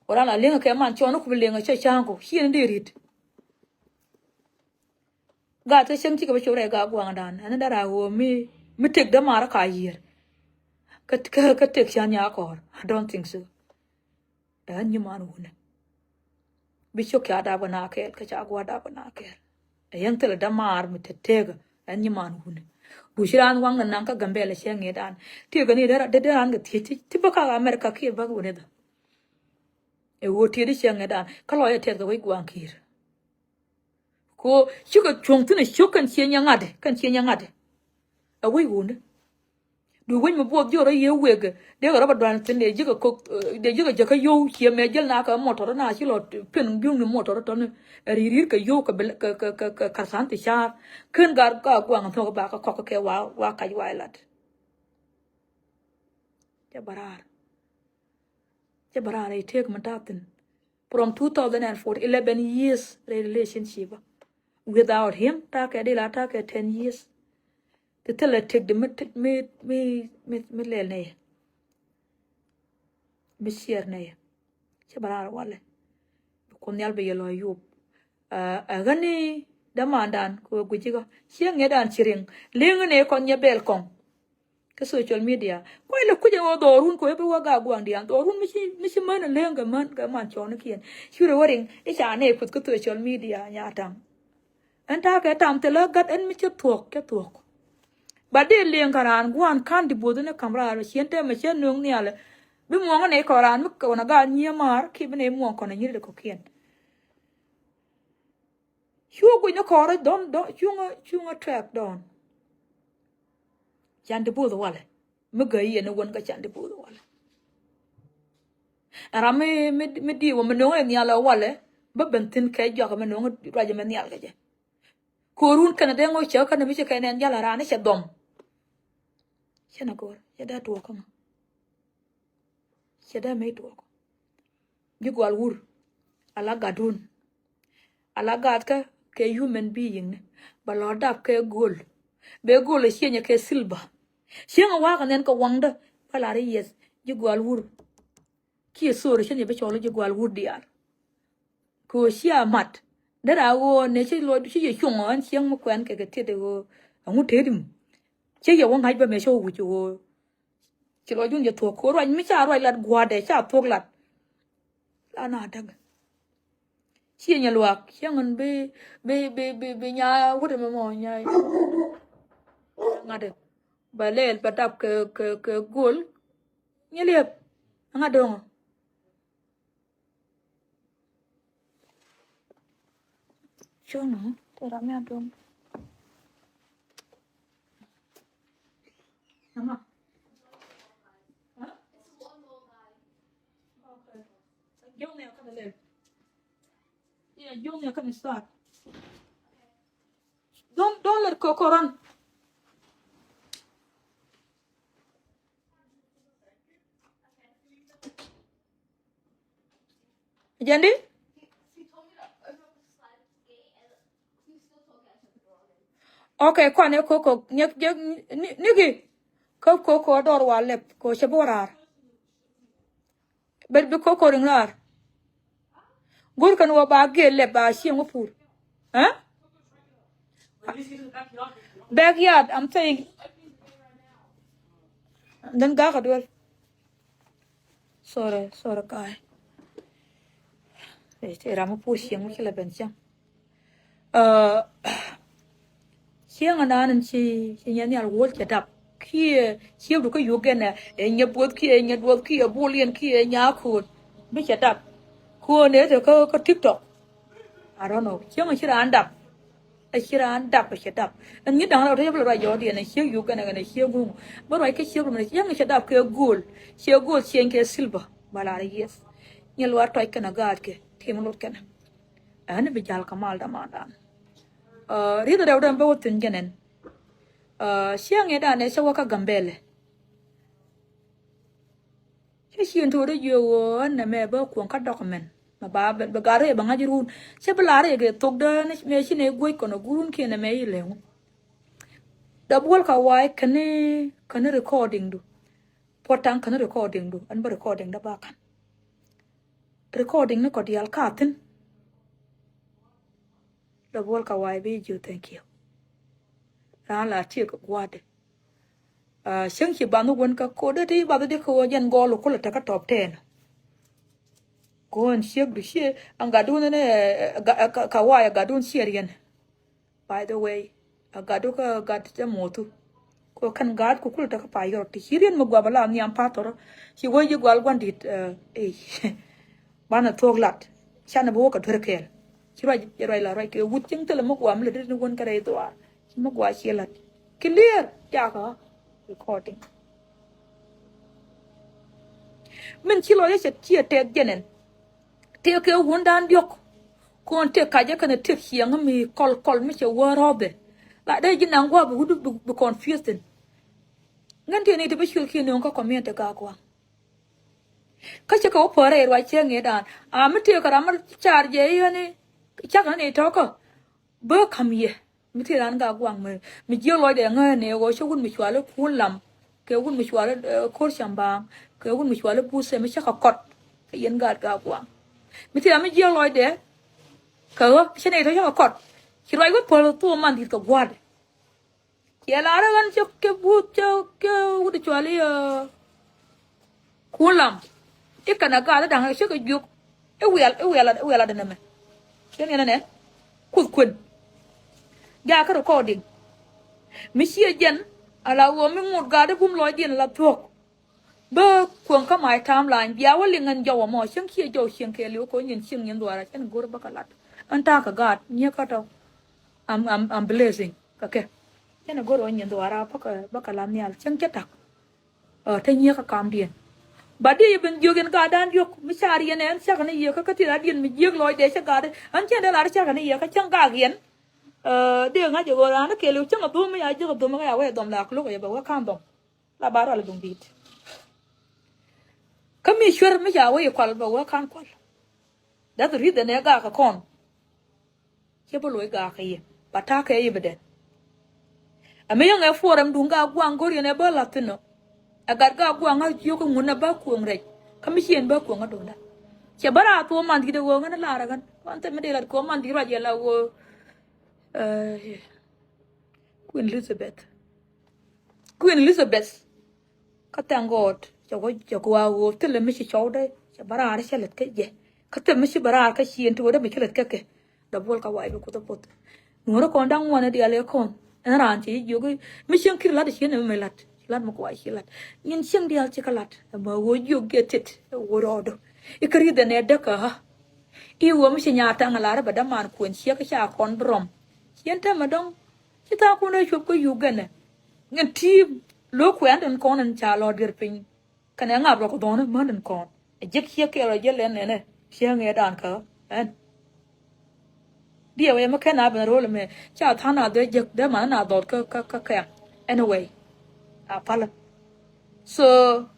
Ɣöö ran a leŋ kɛ man cɔn ku bi leŋ cɛ ca̱a̱ŋ ku ci yɛn dee ri̱t. Gat kä cäŋ cikɛ bä cop rɛy gat gua̱a̱ŋdan ɛn dara ɣöö mi mi tek dämaar ka yiër. Kä kä kä tek ca nya kɔɔr. I don't think so. Ɛn nyiman wunɛ bi cok ca dap kɛ na kɛɛl kä ca gua̱a̱r dap kɛ na kɛɛl. Ɛ yɛn thilɛ dämaar mi te tekä ɛn nyiman wunɛ. Ku ci raan waŋ ni naŋ kä Gambɛla ciɛ ŋi̱i̱dan. Ti kɛ ni dee dee raan kɛ thiec ti bä ka America kiɛ bä wunɛ dhä. Ɛ ɣöö tiet i̱ ciɛ ŋi̱i̱dan kä lɔc ɛ tɛth kɛ wec gua̱a̱ŋ ki̱i̱r. Ko cikɛ cuɔ̱ŋ thi̱n ɛ ciök kɛn ciɛ nyɛ ŋa̱t kɛn ciɛ nyɛ ŋa̱t. Ɛ wec wuni. Du wec mi buɔth jiök rɔ yiëë wek dee kɛ rɔ bä duan thi̱n dee ji̱ kɛ kok dee ji̱ kɛ jäkä yio̱w ciɛ mɛ jäl na kɛ mɔtɔr na ci lɔ piɛn biuŋ ni mɔtɔr tɔni. Ɛ ri̱i̱r ri̱i̱r kɛ yio̱w kɛ kɛ kɛ kɛ kɛ karthan ti ca̱a̱r. Ken gar ka guaŋ thuɔ̱k ba kɛ kɔk kɛ wa wa kac wa ilat. Cɛ bä raar. Cɛ bä raar itek mi ta̱thin. From two thousand and four, eleven years relationship. Without him, ta̱kɛ dila ta̱kɛ ten years. Ti thilɛ tek di mi mi mi mi mi lɛl nɛyɛ. Mi ciɛɛr nɛyɛ. Cɛ bä raar walɛ. Bi Kuoth Nhial bi yɛ lɔ yup. Ɛ ɣäni dämandan kɛ wee guici kä ciɛ ŋiɛdan ci riŋ liŋ ni kɔn nyɛ bɛl kɔŋ. Kä social media kuay lɛ kui̱c ɛn ɣöö dhɔɔrun kɛ wee bi wä gak guaŋdian dhɔɔrun mi ci mi ci män ɛ leŋ kɛ män kɛ man cɔɔnikiɛn. Ci rɛ wä riŋ i̱ ca nɛy kueth kä social media nyataŋ. Ɛn ta̱a̱ kɛ tam thilɛ gät ɛn mi cä thuɔ̱k cä thuɔ̱k. Ba dee liŋ kä raan gua̱a̱n ka̱n di buɔth ni ka̱m raar ciɛn tɛmɛ cä nööŋ nhialɛ. Bi muɔ̱ŋ ni kɔ raan mi kɔn a gaat nyiee maar kiɛ bi ni muɔ̱ŋ kɔn a nyier di kɔ̱kiɛn. Cuɔ guic ni kɔɔrä dɔn dɔn cuŋä cuŋä track dɔn. Can di buth walɛ mi gäi yɛn ni wän kä can di buth walɛ. Ram mi mi mi di wä mi no̱ŋ ɛ nhial ɛ walɛ bä ben thin kɛ jɔak mi no̱ŋ ruac mi nhial kɛ jɛ. Ko̱run kɛn dee ŋɔ cɛ kɛn mi ci kɛn ɛn jal ran cɛ dhɔm. Cɛ na go̱r cɛ dee tuɔk kä ŋɔ. Cɛ dee mi tuɔk. Ji̱ gual wur. Ala gatdun. Ala gatkä kɛ human being ni. Ba lɔ dap kɛ go̱l. Bɛ go̱l cienyɛ kɛ silver. Cieŋ a wakä nɛn kɛ waŋdä. Ba lar i̱ yɛth. Ji̱ gual wur. Kiɛ thor cienyɛ bi cɔl ji̱ gual wur diaal. Kɛ ɣöö cia mat. Dee raa ɣöö nɛ ci lɔ ci yɛ cuŋ ɣän cieŋ mi kuɛn kɛ kɛ tiet ɣöö. Ɛŋu tëëdim. Ci yɛ wä ŋa̱c bä mɛ cä wä wi̱c ɣöö. Ci lɔ jun jɛ thuɔ̱k ko̱ ruac mi ca ruac lat gua̱dɛ ca thuɔ̱k lat. La na däk. Ciɛ nyɛ luaak ciɛ ŋun bi bi bi bi bi nya wut ɛmɛ mɔ nya. Ŋa̱t ɛ ba lɛɛl ba dap kɛ kɛ kɛ gol. Nyɛ liɛp. Ŋa̱t dɔ̱ŋɔ. Cuŋ te ram ya dum. Ama. Don't don't let Coco run. Jandi? Okay, kɔn ɛ Coco nyɛ nyɛ ni- niki. Kä Coco a dɔr wa lɛp ko cɛ bi wä raar. Bɛ bi Coco riŋ raar. Go̱r kɛn wä ba gel lɛp ba cieŋ wä pur. Huh? Backyard, I'm saying. Then gak a duel. Sorry, sorry, guy. Ram mi puɔ̱ cieŋ mi ci la ben cieŋ. Cieŋ anan in ci ci nyɛ nhial wuɔl cɛ dap kiɛ ciepdu kä Uganda ɛ nyɛ buɔth kiɛ nyɛ duɔth kiɛ buliɛn kiɛ nyɛ ako̱o̱t bi cɛ dap. Ko̱o̱n ɛ te kä TikTok. I don't know. Cieŋ ci raan dap. Ɛ ci raan dap ɛ cɛ dap. Ɛn nyi da̱ŋ rɛw te cɛ bi lɛ ruac jɔɔdiɛn ɛ ciek Uganda kɛnɛ ciek guŋ. Bä ruac kä ciek rum ɛ cieŋ cɛ dap kɛ go̱o̱l. Ciek go̱o̱l cieŋ kɛ silver. Ba lar ɛ yieth. Nyɛ luaar tɔc kɛnɛ gaatkɛ. Tim lot kɛnɛ. Ɛn bi jal kɛ mal damandan. Rieth rɛw dɛn bä wä thi̱n jɛn ɛn. Ciɛ ŋi̱dan ɛ cä wä kä Gambɛlɛ. Cä ciën to̱o̱dä jiök ɣöö ɛn nɛmɛ bä kuɔ̱ŋ kä document. Mɛ ba bɛ gat rɛy bɛ ŋa̱c run cä bi la rɛy kɛ thok dä mɛ ci nɛ guec kɔn ɛ gurun kiɛ nɛmɛ i̱ lɛŋu. Dɛ buɔl ka wa̱a̱ kɛn kɛn recording du. Puɔ̱t taŋ kɛn recording du ɛn bä recording dä ba ka̱n. Recording ni kɔ diaal ka thi̱n. Dɛ buɔl ka wa̱a̱ bi jiök thank you. Raan la tiek gua̱a̱dɛ. Cäŋ ci bath ni wän kä ko̱dɛ ti bath di kä ɣöö jɛn gɔɔl kulɛ tekä top ten. Ko̱n ciek du ciɛ ɛn gatdun ni ka wa̱a̱ ɛ gatdun ciɛ riɛn. By the way, a gatdu kä gat cä muɔthu. Kɛ kɛn gaat kɛ kulɛ te kä pay yɔrɔ ti ci riet mi guap ala nhiam pathɔrɔ. Ci wee ji̱ gual gua̱n di̱t, eh, ey. Banɛ thuɔ̱k lat. Canɛ bi wä kɛ duer kɛɛl. Ci ruac, ci ruac la ruac kɛ wut cieŋ thilɛ mi guam lät ni wän kɛ rɛy dhuaar. Ci mi gua̱ ciɛ lat. Clear. Jakä. Recording. Min ci lɔcdä cɛ, ciɛ tɛth jɛn ɛn. Tëëkɛ wundan diɔ̱k. Kɔn tëëk kacä kɛnɛ tëëk ciɛŋä mi kɔl kɔl mi cɛ wä rɔɔdɛ. La dee ji̱ naŋ gua̱a̱ bi wut bi, bi confuse thi̱n. Ŋän tëë ni ti bi cuël kiɛ nööŋ kä community gak gua̱a̱. Kä cä kɛ wä päärɛ ruac cɛ ŋi̱i̱cdan. A mi tëëkɛ ram mi car jɛ i̱ ɣän i̱ cakɛ ni tɔ̱kä. Bä ka̱m yɛ. Mi ti ran gak gua̱a̱ŋ mi, mi jiäk lɔcdɛ ŋäänɛ ɣöö cä wut mi cuali Kun Lam. Kɛ wut mi cuali, eh, Ko̱r Cambaaŋ. Kɛ wut mi cuali Buthɛ mi cä kɛ kɔt. Kɛ yɛn gaat gak gua̱a̱ŋ. Mi ti ran mi jiäk lɔcdɛ. Kɛ ɣä cä nɛy tɔ̱ cä kɛ kɔt. Ci ruac wä päl thuɔɔk man di̱t kɛ gua̱a̱thdɛ. Ciɛ lar ɣän cä kɛ Buth cä kɛ wut cuali, eh, Kun Lam. I̱ kɛn a gat i̱ da̱ŋ i̱ cä kɛ jiök. I̱ wiɛl, i̱ wiɛl, i̱ wiɛl a dee nɛmɛ. Cä ni ɛn ɛnɛ. Kuoth kuën. Jakä recording. Mi ciɛ jɛn, ala ɣöö mi ŋot gat i̱ bum lɔcdiɛn ala thuɔ̱k. Bä kuäŋ kä my timeline. Bia wä liŋ ɛn jɔw ɛmɔ. Cäŋ ciɛ jɔw cieŋ kɛɛliw kɛ ɣöö nyin cieŋ nyin dhuaara. Cɛn go̱r bä kɛ lat. Ɛn ta̱a̱ kɛ gaat. Nyiɛ kä tɔ. I'm, I'm, I'm blessing. Kɛ kɛ. Cɛn go̱r ɣöö nyin dhuaara bä kɛ, bä kɛ lat nhial. Cäŋ cä ta̱k. Ɛ, te nyiëë kä kamdiɛn. Ba di yɛ ben jiök yɛn gatdan diɔ̱k mi car yɛn ɛn cakɛ ni yɛ kä kä thil adiɛn mi jiök lɔcdɛ cä gatdɛ. Ɣän cɛn dee lar cakɛ ni yɛ kä cäŋ gak yɛn. Ɛ, dee ŋa̱c ɛ ɣöö raan ni kɛɛliw cäŋ ɛ dhom mi ya jiök ɛ dhom kä ya wee dhom la lo̱k ɛ yɛ bɛ wee ka̱n dhom. La ba rual ɛ duŋ di̱i̱t. Kä mi cuer mi ca wee kual bɛ wee ka̱n kual. That's the reason ɛ gak ɛ kɔn. Cɛ bä loc gak kɛ yɛ ba ta̱a̱ kɛ yɛ bɛ dɛn. Ɛ mi yäŋ ɛ puɔrɛm duŋ gak gua̱a̱ŋ go̱r yɛn ɛ bä la̱th thi̱n ɔ. Ɛ gat gak gua̱a̱ŋ ɣä jiök ŋun ɛ bä kuëŋ rɛc kä mi ciɛn bä kuëŋ ɣä do̱nda. Cɛ bä raar thuɔ̱ɔ̱m man dhi̱t ɛ ɣöö ɣän ɛ lar ɛ ɣän ɣän thɛm mi dee lat kuɔ̱ɔ̱m man dhi̱t ruac yɛ la ɣöö, eh, Queen Elizabeth. Queen Elizabeth. Kä thank God cɛ wä cɛ kɛ wa ɣöö thilɛ mi ci cɔwdɛ cɛ bä raar cɛ lät kä jɛ. Kä thilɛ mi ci bä raar kä ciëën ti wä dee mi cä lät kä kɛ. Dee buɔl kä wac bi Kuoth ɛ puɔth. Nuɔ̱ɔ̱rä kɔn da̱ŋ ŋuan ɛ diaal ɛ kɔn ɛn raan cɛ jiök i̱ mi cieŋ ki̱r la̱t ɛ ciëën ɛmɛ mi la̱t ci la̱t mi kɛ wac ci la̱t. Nyin cieŋ diaal ci kä la̱t ɛmɛ ɣöö jiök jɛ tet ɛ ɣöö rɔɔdä. I̱ kä ri̱th ɛn ɛ däk kä ɣä. I̱ ɣöö mi ci nyaat ta̱ŋ ɛ lar ɛ bɛ däman kuën ciek kä ca kɔn bi rɔm. Ciɛn täämɛ dɔ̱ŋ ci tha̱a̱ŋ kun ɛ cuɔp kä Uganda. Ŋɛn ti̱i̱m lo̱k kuɛ̈ɛ̈n tin kɔn in ca lɔ dier piny. Kɛnɛ ŋa̱p rɔ kɛ dhɔ̱ɔ̱n in män in kɔn. Ɛ jiäk ciek kɛɛl rɔ jiäk lɛn nɛnɛ. Ciek ŋɛɛdan kä ɛn. Diɛ wee mi kɛn a ben ro̱l mɛ ca tha̱a̱ŋ a dhɛ jiäk dee man in a dhɔt kä, kä, kä kɛm. Anyway. A palä. So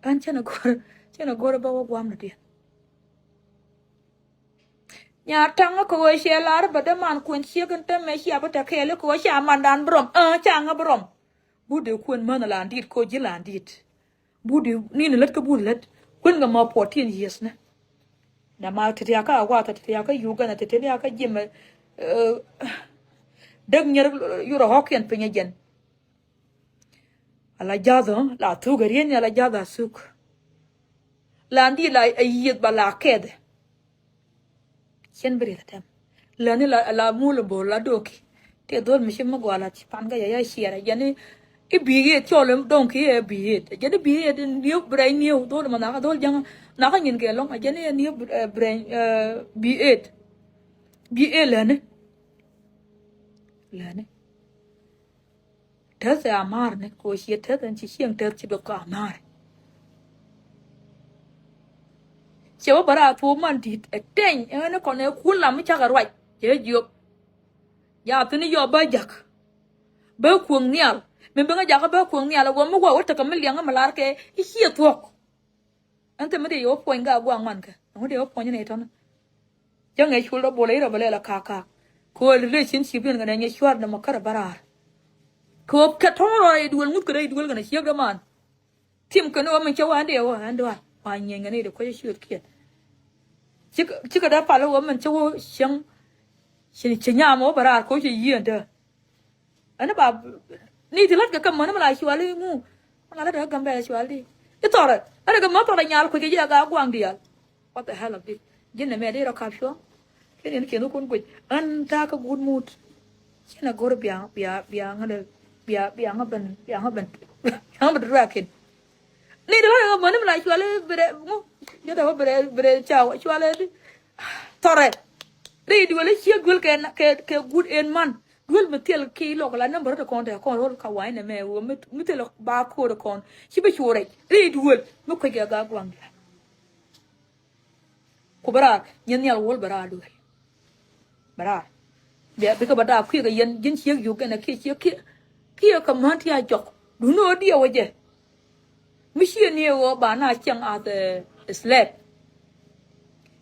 ɛn cɛn a go̱r, cɛn a go̱r bä wä guam ni diɛ. Nya taŋä kɛ ɣöö ciɛ lar bä dee man kuën ciek in tämɛ cia bi te kɛɛl kɛ ɣöö cia mandan bi rɔm. Ɛ, ca ŋä bi rɔm. But dee kuën män lan dit kɛ ɣöö ji̱ lan dit. But dee nin lät kä but lät. Kuën kɛ ma fourteen years ni. Dama titi aka a wath titi aka Uganda titi ni aka jim, ɛ, däk nyɛr yurɛ hɔkiɛn piny ɛ jɛn. Ala jath ɔ la thuk ɛ rieni ala jath a thuk. La ndi la a yieth ba la kɛth. Cien bi rieth a tɛm. Lani la, la mul bor la doki. Te dhol mi ci mi gɔal a ci pan ka ya ya ciɛr a jɛni. I bi yet cɔl doŋki ɛ bi yet. Jɛni bi yet nieu bi rɛy nieu dhol ma nhaka dhol jaŋa. Nhaka nyin kɛ lɔŋ a jɛni ɛ nieu bi rɛy, ɛ, bi yet. Bi yet lani. Lani. Täth ɛ ama̱a̱r ni kɛ ɣöö ciɛ täth ɛn ci cieŋ täth ci dɔk kɛ ama̱a̱r. Cɛ wä bä raar thuɔ̱ɔ̱p man di̱t ɛ teny ɛn ni kɔn ɛ kun lam mi cakɛ ruac cɛ jiök. Ja thi̱n i̱ yɔ bä jak. Bä kuäŋ nhial. Min bäŋä jakä bä kuäŋ nhial ɛ wä mi wä wä tekɛ mi liɛŋä mi lar kɛ i̱ ciɛ thuɔ̱k. Ɛn thil mi dee yɛ wä puɔ̱ny gak gua̱a̱ŋ ŋuan kɛ ɛŋu dee wä puɔ̱ny ni tɔ̱ni. Cä ŋɛc cul rɔ bolɛ irɔ bɛ lɛl a kak kak. Kɛ ɣöö relationship in kɛ nɛ nyɛ cua̱r nɛ mɛ kärɛ bä raar. Kɛ ɣöö kɛ tɔ̱ŋ rɔ rɛy duël ŋuth kɛ rɛy duël kɛ nɛ ciek däman. Tim kɛ ni ɣöö min cä wä ɛn dee wä ɛn dee wä wä nyieny kɛ ni dee kuecä ciöt kiɛn. Cikɛ, cikɛ dee pal ɣöö min cä wä cieŋ. Ci, ci nyam wä bɛ raar kɛ wä ci yieen dee. Ɛn ba ni ti lät kɛ kɛ män mi la cuali ŋu. Mi la lät kɛ Gambɛl cuali. I̱ thɔrɛ. Lät kɛ män thɔrɛ nyal kui̱ kɛ jiɛ gak gua̱a̱ŋ diaal. What the hell of this? Ji̱n nɛ mɛ di rɔ kap cuɔ̱ŋ. Kɛn yɛn kiɛn thukun guic ɛn ta̱a̱ kä guut muut. Cin a go̱r bia, bia, bia ŋädɛ. Bia, bia ŋa ben, bia ŋa ben, bia ŋa ben ruakin. Ni de wä ŋa mani mi la cuali bere, ŋu, jɛ de wä bere, bere ca wä cuali di. Thɔrɛ. Ri duel i̱ ciek duel kɛ, kɛ, kɛ gut en man. Duel mi thil ki lɔk la number de kɔn te kɔn rol ka wany nɛ mɛ wä mi, mi thil ba kod kɔn. Ci bi cu rɛc. Ri duel mi kuec kɛ ga guaŋ dial. Ku bä raar, nyin nhial wuɔl bä raar duel. Bä raar. Bia, bikɛ bä daak kui̱ kɛ yɛn, ji̱n ciek yuk kɛnɛ kiɛ ciek kiɛ, kiɛ kɛ män ti a jɔk. Duundɛ ɣöö diɛ wä jɛ. Mi ciɛ ni ɣöö ba na cieŋ as a slave.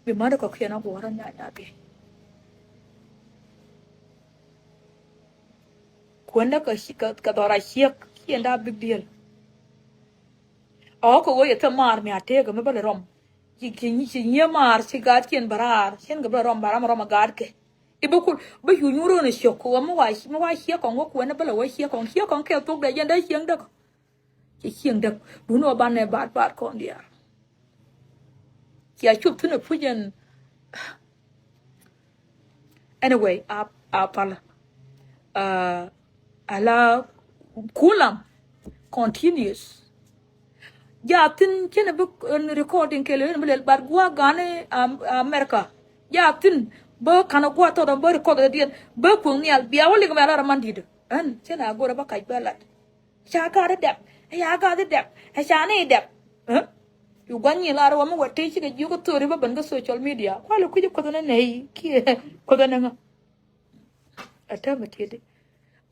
Bi män kɔ̱kiɛn a guɔ̱ɔ̱r a nyaanya bi. Kuändä kɛ ci-, kɛ, kɛ dhɔr a ciek, ciɛ nda big deal. Ɔ kɛ ɣöö yɛ thil maar mi a tëëkɛ mi bä lɛ rɔm. Ci, ci, ci nyiee maar ci gaatkiɛn bä raar, cien kɛ bä lɛ rɔm, bä ram rɔm a gaatkɛ. I̱ bä kul, bä cu nyuur ɣän ɛ ciök, kɛ ɣöö mi wa, mi wa ciek kɔŋ wä kuɛn bä lɛ wä ciek kɔŋ, ciek kɔŋ kɛ thok dee jɛn dee cieŋ däk. Ci cieŋ däk, duundɛ ɣöö banɛ baat baat kɔn diaal. Cia cup thi̱n ɛ puc ɛn. Anyway, a, a pal. Uh, ala kulam continuous. Ja thin cin bi, uh, recording kɛl in bi lɛl, but gua gani, um, America. Ja thin bä kan gua tɔt bä record diɛn bä kuŋ nial bia wä lik mɛ ala raman dit. Ɛn cin a gor bä kac bä lat. Ca gat i̱ dɛp, ɛ ca gat i̱ dɛp, ɛ ca ni i̱ dɛp. Ɛ? Yu gua̱n nyi lar wä mi wä tëë cikɛ jiök kä thori bä ben kä social media. Kualɛ kui̱c i̱ kuoth ni nɛy kiɛ kuoth ni ŋä. Ɛ täämɛ tieti.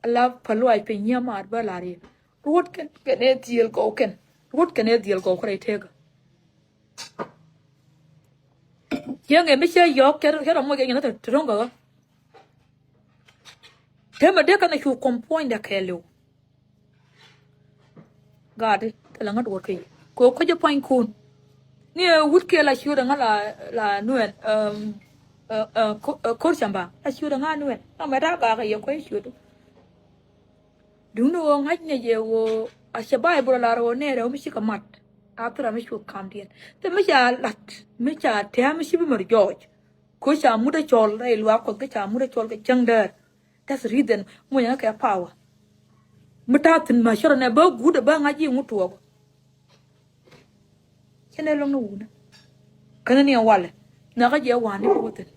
Ala pä luaac piny nyiamaar bä lar yɛ. Ruɔ̱t kɛn kɛn ɛ dhiel gɔw kɛn. Ruɔ̱t kɛn ɛ dhiel gɔw kärɛ tekä. Cieŋ ɛ mi cɛ yɔɔk cɛ rɔ moc kɛ nyin ɛ te ro̱ŋ kɛ ɣä. Täämɛ dee kɛn ɛ cu kɔm puɔ̱nydɛ kɛɛliw. Gaadi thilɛ ŋä duɔ̱ɔ̱r kɛ yi kɛ ɣöö kɔc jɛ puanykun. Ni ɛ wut kiɛ la ciötdɛ ŋä la, la nuɛn, um, ɛ, ɛ, ko-, ɛ, ko̱r camba la ciötdɛ ŋä nuɛn. Ŋa mɛ ta̱a̱ gaakɛ yɛ kuec ciötdu. Duundɛ ɣöö ŋa̱cnɛ jɛ ɣöö a cɛ Bayböl lar ɣöö nɛɛrɛ ɣöö mi cikɛ mat a thil ram mi cuɔth kamdiɛn. Thil mi ca lat mi ca tɛ̱̈ɛ̱̈ mi ci bi mär jɔɔc. Ko̱ ca mut a cɔl rɛy luaak Kuɔth kä ca mut a cɔl kɛ cäŋ däär. That's the reason muɔ̱nyɛ kɛ power. Mi ta̱a̱ thi̱n ma cärä nɛ bä guut ɛ bä ŋa̱c i̱ ŋut tuɔɔk. Cä nɛ lo̱ŋ ni wunä. Känä ni ɛ walɛ. Nhɔakä jɛ wa̱a̱ni bi wä thi̱n.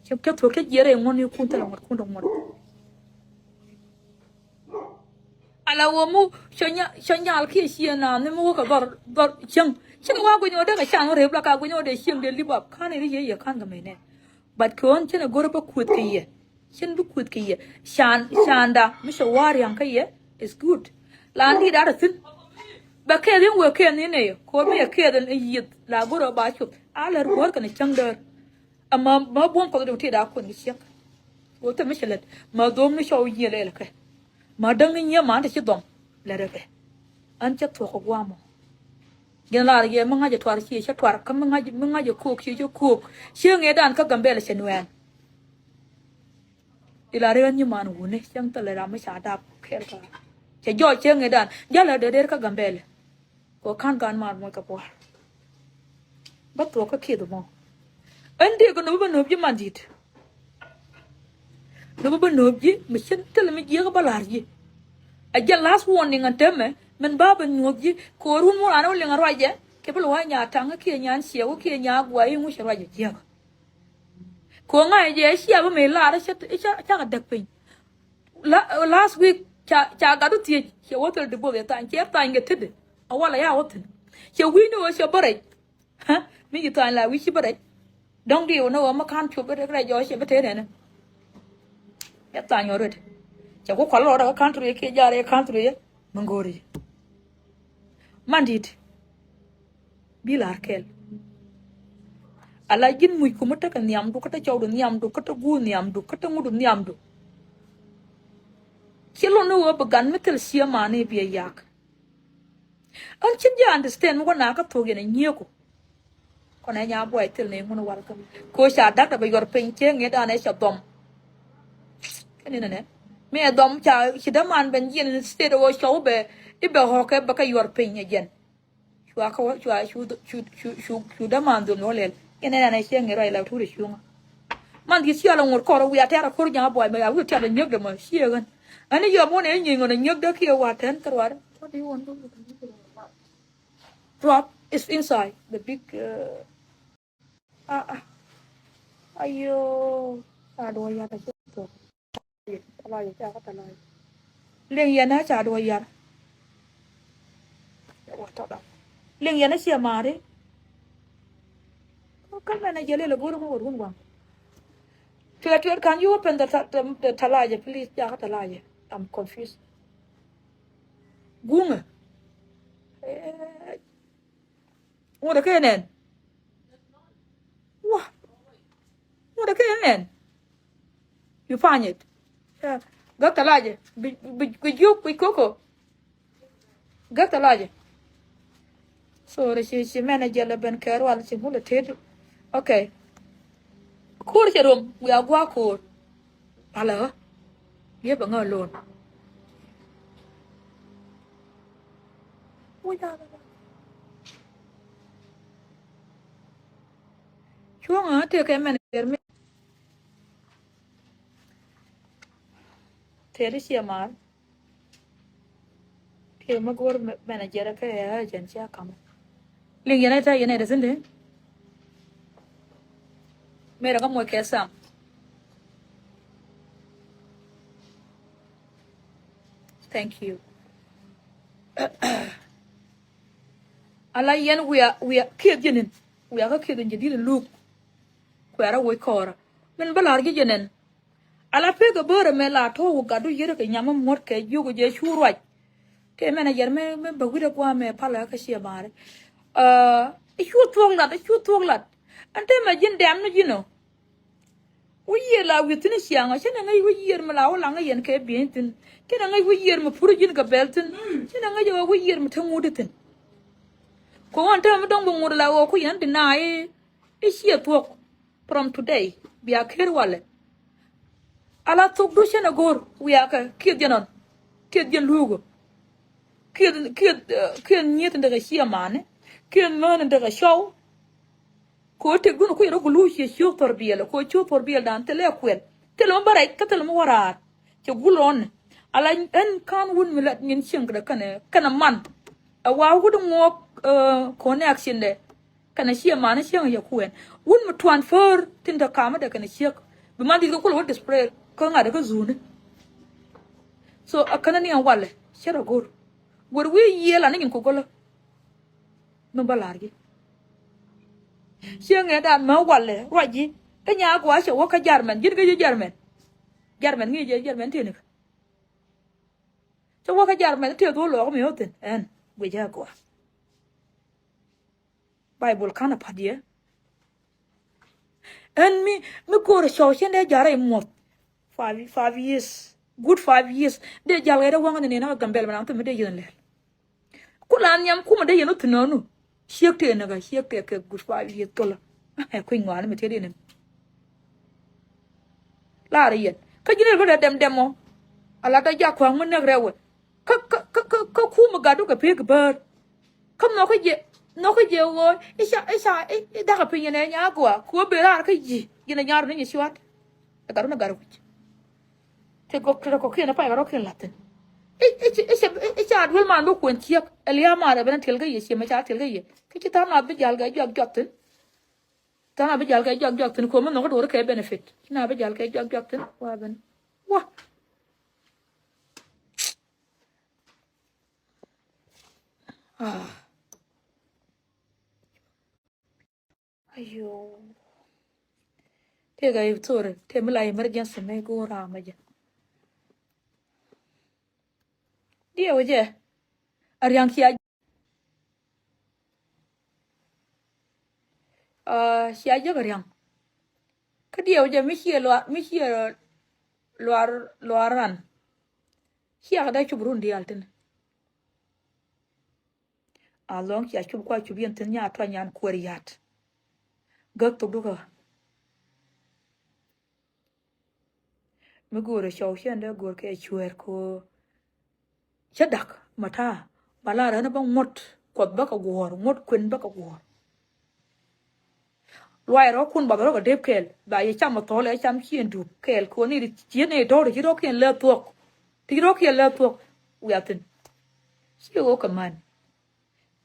Cä, cä thuɔ̱k cä jiɛɛr ɛ ŋuɔ̱tnikun thilɛ ŋuɔ̱tkun dɔ̱ŋ ŋuɔ̱t. Ala wä mu cä nya-, cä nyal kiɛ ciɛ naath ni mi wä kɛ dhɔr, dhɔr cieŋ. Cieŋ wa guinyɛ wä dee kɛ can wä rep la ka guinyɛ wä dee cieŋ dee lip up. Ka̱n iri yɛ yɛ ka̱n kɛ mɛnɛ. But kɛ ɣän cɛn ɛ go̱rä bä kueth kɛ yɛ. Cɛn bi kueth kɛ yɛ. Can, canda mi cɛ wa̱a̱ ria̱ŋ kä yɛ is good. Lan di̱i̱t a rɛ thi̱n. Bɛ kɛɛth in wëë kɛɛth in ɛ yɛ ko̱r mi yɛ kɛɛth in yieth la go̱rä ba cuth. A lär guäär kɛn ɛ cäŋ däär. Ama ma buɔ̱m kɔth dee wä ti daa kueth mi ciek. Wä te mi cɛ lät ma dhom ni cɔw yiëë lɛl kɛ. Ma däŋ ni nyiee man te ci dhɔm lɛt rɛ kɛ. Ɣän cä thuɔ̱k kɛ gua̱a̱mɔ. Jɛn lar yɛ mi ŋa̱c ɛ tuar ciɛ cä tuar kä mi ŋa̱c, mi ŋa̱c ɛ ko̱o̱k ciɛ cä ko̱o̱k. Ciɛ ŋëëdan kä Gambɛl cɛ nuɛɛn. Ila rɛ ɣän nyi man wuni cäŋ thilɛ ram mi ca dap kɛɛl kä. Cɛ jɔɔc ciɛ ŋëëdan jäl ɛ dee der kä Gambɛl. Kɛ ka̱n gan man muɔc kɛ pua̱r. Bä thuɔ̱k kä kieth mɔ. Ɣän dee kɛ nöp bä nöp ji̱ man di̱t. Nöp bä nöp ji̱ mi cin thilɛ mi jiäk bä la̱r ji̱. A jɛ last warning an täämɛ min ba bä nyuɔth ji̱ kɛ ɣöö run mur an wä liŋ a ruacɛ kɛ bä lɛ wa nya taŋ kiɛ nyan ciɛ wä kiɛ nya guay i̱ ŋuc a ruacɛ jiäk. Kɛ ɣöö ŋa̱c jɛ cia bä mëë la̱r cä, cä, cakɛ däk piny. La, last week ca, ca gat wä thiec cɛ wä thil di both ɛ thany cɛ thany kɛ tetdɛ. A walɛ ya wä thi̱n cɛ wi̱i̱ni ɣöö cɛ bä rɛc. Hä? Mi ci thany la wi̱i̱ ci bä rɛc. Dɔ̱ŋ di wä ni ɣöö mi ka̱n cuɔp bä rɛc jɔɔc cɛ bä tëë nɛnɛ. Cɛ thany ɣöö rɛt cɛ ku kɔl rɔɔdɛ kä country kiɛ jaarɛ country. Mi go̱o̱ri. Man di̱t. Bi la̱r kɛl. Ala ji̱n muc kum mi tekɛ nhiamdu kä te cɔwdu nhiamdu kä te guur nhiamdu kä te ŋudu nhiamdu. Ci lon ni ɣöö bi gan mi thil cië mani biɛ yak. Ɣän cin ji̱ understand mi wä na kä thuɔ̱k yɛn a nyieeku. Kɔn ɛ nya buay thil ni ŋun wal kä. Ko ca dak dɛ bɛ yuɔr piny cɛ ŋi̱et an ɛ cɛ dhɔm. Kɛ ni nɛ nɛ mi ɛ dhɔm ca ci däman ben jiɛn state ɣöö cɔw bɛ i̱ bɛ ɣɔ̱kɛ bɛ kɛ yuɔr piny ɛ jɛn. Cua kä wä cua cu cu cu cu cu däman dhom ni wä lɛl. Yɛn ɛn ɛn ɛ ciɛ ŋi̱r rɔy la tuuri cuŋä. Man dhieth ciɛ la ŋot kɔr wiaa tɛ̈r a ko̱r ja̱a̱ buay mɛ ya wi̱i̱ tiat la nyiek dämä ciɛ ɣän. Ani yɔm wun ɛ nyieny ŋun ɛ nyäk dee kiɛ wa tɛn kä ruar. What do you want to do? Drop is inside the big, uh, ah, ah. Ayo. Ca duɔ yar a cɛ thuɔk. Tɛlajɛ ca kä tɛlajɛ. Liŋ yɛn a ca duɔ yar. Liŋ yɛn a ciɛ maari. Kä mɛn a jɛ lel a go̱o̱r ŋuɔt wun waŋ. Tuet, tuet, can you open the ta-, the, the tɛlajɛ, please? Ca kä tɛlajɛ. I'm confused. Guŋɛ. Eh. Ŋuɔt ɛ kɛ nɛn. Wa. Ŋuɔt ɛ kɛ nɛn. You find it. Yeah. Gäk tɛlajɛ. Bi, bi, bi juk, bi koko. Gäk tɛlajɛ. Sorry, ci, ci manager lɛ ben kɛ rual ci ŋul ɛ tet. Okay. Ko̱r cɛ rom, wiaa gua̱a̱ ko̱r. Palä ɣä. Liepɛ ŋä alone. Cuɔ̱ŋä tëë kɛ manager mi. Tëë di ciɛ mar. Tëë mi go̱o̱r manager kɛ agent cia kam. Liŋ yɛn ɛ tɛ yɛn ɛ dɛ thi̱n dee. Mɛrɛ kä muɔc kɛ sam. Thank you. Ala yɛn wiaa, wiaa kiɛth jɛn in. Wiaa kä kiɛth in jɛ di̱t in luk. Kuɛɛrä woc kɔɔrä. Min bä la̱r ji̱ jɛ nɛn. Ala pek ɛ bäärä mɛ la to̱o̱k gatdu yet kɛ nyam mi muɔ̱t kɛ jiök jɛ cu ruac. Tëë mɛn a yɛr mi, mi bä wi̱cdɛ gua̱a̱ mɛ palä kä ciɛ ma̱a̱ri. Ɛ cu thuɔ̱k lat, ɛ cu thuɔ̱k lat. Ɛn te mɛ ji̱n dɛm ni ji̱n ɔ. Wä yiëër la wi̱i̱ thi̱n ciaŋ ɔ, cä nɛ ŋäc wä yiëër mi la wä laŋ yɛn kɛ bi̱i̱ny thi̱n. Cä nɛ ŋäc wä yiëër mi pur ji̱n kɛ bɛl thi̱n. Cä nɛ ŋäc wä yiëër mi te ŋut thi̱n. Kɛ ɣän te mi dɔ̱ŋ bi ŋut la ɣöö ku yɛn deny i̱, i̱ ciɛ thuɔ̱k. From today bia ker walɛ. Ala thok du cɛn a go̱r wiakɛ kieth jɛn ɔn. Kieth jɛn luukɔ. Kieth, kieth, eh, kieth nyieth in dek a cie mani. Kieth mään in dek a cɔw. Ko tek dun ko yɛn a gulu cie ciök thɔr biɛl ko ciök thɔr biɛl dan thilɛ kuɛl. Thilɛ mi bä rɛc kä thilɛ mi wä raar. Cɛ gul ɔn. Ala ɛn kan wun mi la nyin cieŋ kɛ dɛ kɛnɛ kɛnɛ man. Ɛ wa wut ŋuɔk, eh, connection dɛ. Kɛnɛ ciɛ mani cieŋ yɛ kuɛn wun mi transfer tin te kamä dɛ kɛnɛ ciek. Bi man dit kä kulɛ wä display kä ŋa̱t kä zuni. So a känä ni ɛn walɛ cɛ rɛ go̱r. Go̱r wi̱i̱ yiëë la ni nyin kɛ gölä. Mi bä la̱r ji̱ cieŋ ɛ dan mɛ walɛ ruac ji̱. Kä nyaa gua̱a̱ cɛ wä kä jarmɛn ji̱n kä ji̱ jarmɛn. Jarmɛn ŋi̱i̱c jɛ jarmɛn tëë ni kä cɛ wä kä jarmɛn tëë dhol lɔɔk mi ɣä thi̱n ɛn guic ɛ gua̱a̱. Bible ka̱n a pa̱t yɛ. Ɛn mi, mi ko̱r cɔw cɛn dee ja̱r rɛy muɔth. Five, five years. Good five years. Dee jal ɣɛt ɛ wäŋ ni ni na Gambɛl mi naŋ thim mi dee yɛn lɛl. Ku la nhiam kumɛ dee yɛn wä thi̱n nɔnu. Ciek tëë näk a ciek tëë kɛ good five years tholä. Ɛ kui̱ ŋɔaani mi tëë dee näk. Laarä yɛn kä ji̱n rɛl bä dee dɛm dɛm ɔ. A la dɔ jak kua̱ŋ mi näk rɛwɛ. Kä, kä, kä, kä, kä kumɛ gatdu kɛ pek bäär. Kä nhɔkä jɛ, nhɔkä jɛ ɣöö i̱ ca, i̱ ca, i̱, i̱ dakä piny ɛn ɛ nyaa gɔaa kɛ ɣöö ben raar kä ji̱ ji̱n ɛ nyaar ni nyi cuat. Ɛ gatdu ni gat wi̱c. Te gɔk te kɔkiɛn ɛ pay gat rɔ̱kiɛn la̱thin. I̱, i̱, i̱, i̱ ca duel man bä kuɛn ciek ɛ lia̱a̱ man ɛ ben ɛ tiɛl kä yɛ ciɛ mɛ ca tiɛl kä yɛ kä ci tha̱a̱ŋ na bi jal kɛ juak juak thi̱n. Tha̱a̱ŋ na bi jal kɛ juak juak thi̱n kɛ ɣöö mi nhɔkä duɔ̱ɔ̱r kɛ benefit ci na bi jal kɛ juak juak thi̱n wa ben. Wa. Ah. Ayo. Tëë kɛ, sorry, tëë mi la emergency mi go̱o̱r ram ɛ jɛ. Diɛw jɛ. A riaŋ cia, ah, cia jek a riaŋ. Kä diɛw jɛ mi cie luar, mi cie luar, luar ran. Cia kɛ dee cup run diaal tini. A lɔŋ cia cup kua cup yɛn thin nya tɔa nyan kuɛɛr yat. Gäk thok dukä. Mi go̱o̱rɛ cɔw cɛn dee go̱o̱r kɛ cuɛɛr ko. Cä dak ma ta̱a̱ ba la rɛn bä ŋuɔ̱t kuɔth bä kɛ guɔ̱ɔ̱r ŋuɔ̱t kuën bä kɛ guɔ̱ɔ̱r. Luay rɔ kun bath rɔ kɛ dep kɛɛl ba yɛ cam a thɔl ɛ cam cien dup kɛɛl kɛ wä ni ri ciet ni dɔ̱r ci rɔ kiɛn lɛ thuɔk. Ti rɔ̱ kiɛ lɛ thuɔ̱k wiathin. Ci ɣöö kɛ man.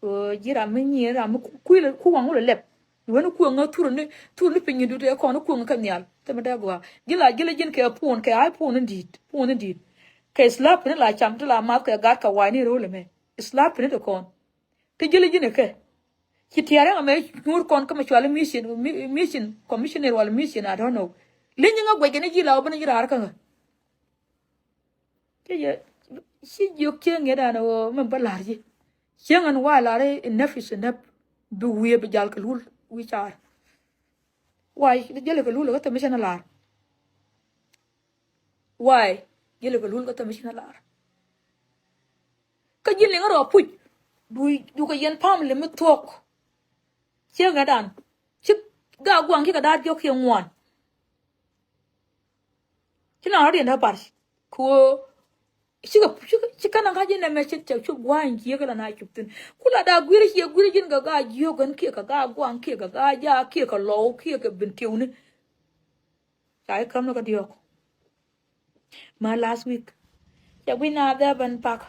Ɣöö ji̱ ram mi nyier ram mi ku, kui̱ lɛ, ku waŋ wulɛ lɛp. Wen kueŋä thur ni, thur ni piny dut ɛ kɔn kueŋä kä nhial. Thimɛ dee gɔaa. Ji̱ la, ji̱ la ji̱n kɛ puɔn, kɛ iPhone in di̱i̱t, puɔn in di̱i̱t. Kɛ slap ni la cam ti la math kɛ gat kɛ wa̱i̱ ni ro̱l ɛmɛ. Slap ni ti kɔn. Ti ji̱ la ji̱n ɛ kɛ. Ci tiɛɛr ɛŋ ɛmɛ nyuur kɔn kä mɛ cuali mission, mi-, mission, commissioner wala mission, I don't know. Li̱ny ŋä guɛc kɛ ni ji̱ la wä ben ji̱ raar kä ŋä. Cä yɛ, ci jiök cieŋ yɛ dan ɣöö mɛn bä la̱r ji̱. Cieŋ ɛn wa la̱r i̱ enough is enough. Bi wiee bi jal kɛ lul wi̱i̱ car. Wa jälɛ kɛ lul kä thɛmɛ cä na la̱r. Wa jälɛ kɛ lul kä thɛmɛ cä na la̱r. Kä ji̱n liŋä rɔ puc. Du, du kɛ yɛn family mi thuɔ̱k. Cieŋ yɛ dan. Ci gaa guaŋ ci kɛ da̱a̱t jiɔk kiɛ ŋuan. Ci na rɔ̱diɛn dee bar. Kɛ ɣöö cikɛ, cikɛ, ci kɛn a ŋa̱c in ɛmɛ ci tɛk cop gua̱a̱ny jiäk la na cop thi̱n. Ku la daa gui̱rä ciɛ gui̱rä ji̱n kɛ gaa jiök ɛn kiɛ kɛ gaa gua̱a̱ŋ kiɛ kɛ gaa jaak kiɛ kɛ lɔw kiɛ kɛ bin tiewni. Ca i̱ käm ni kä diɔ̱ɔ̱k. Ma last week. Cɛ gui̱c na dhɛp ɛn pak.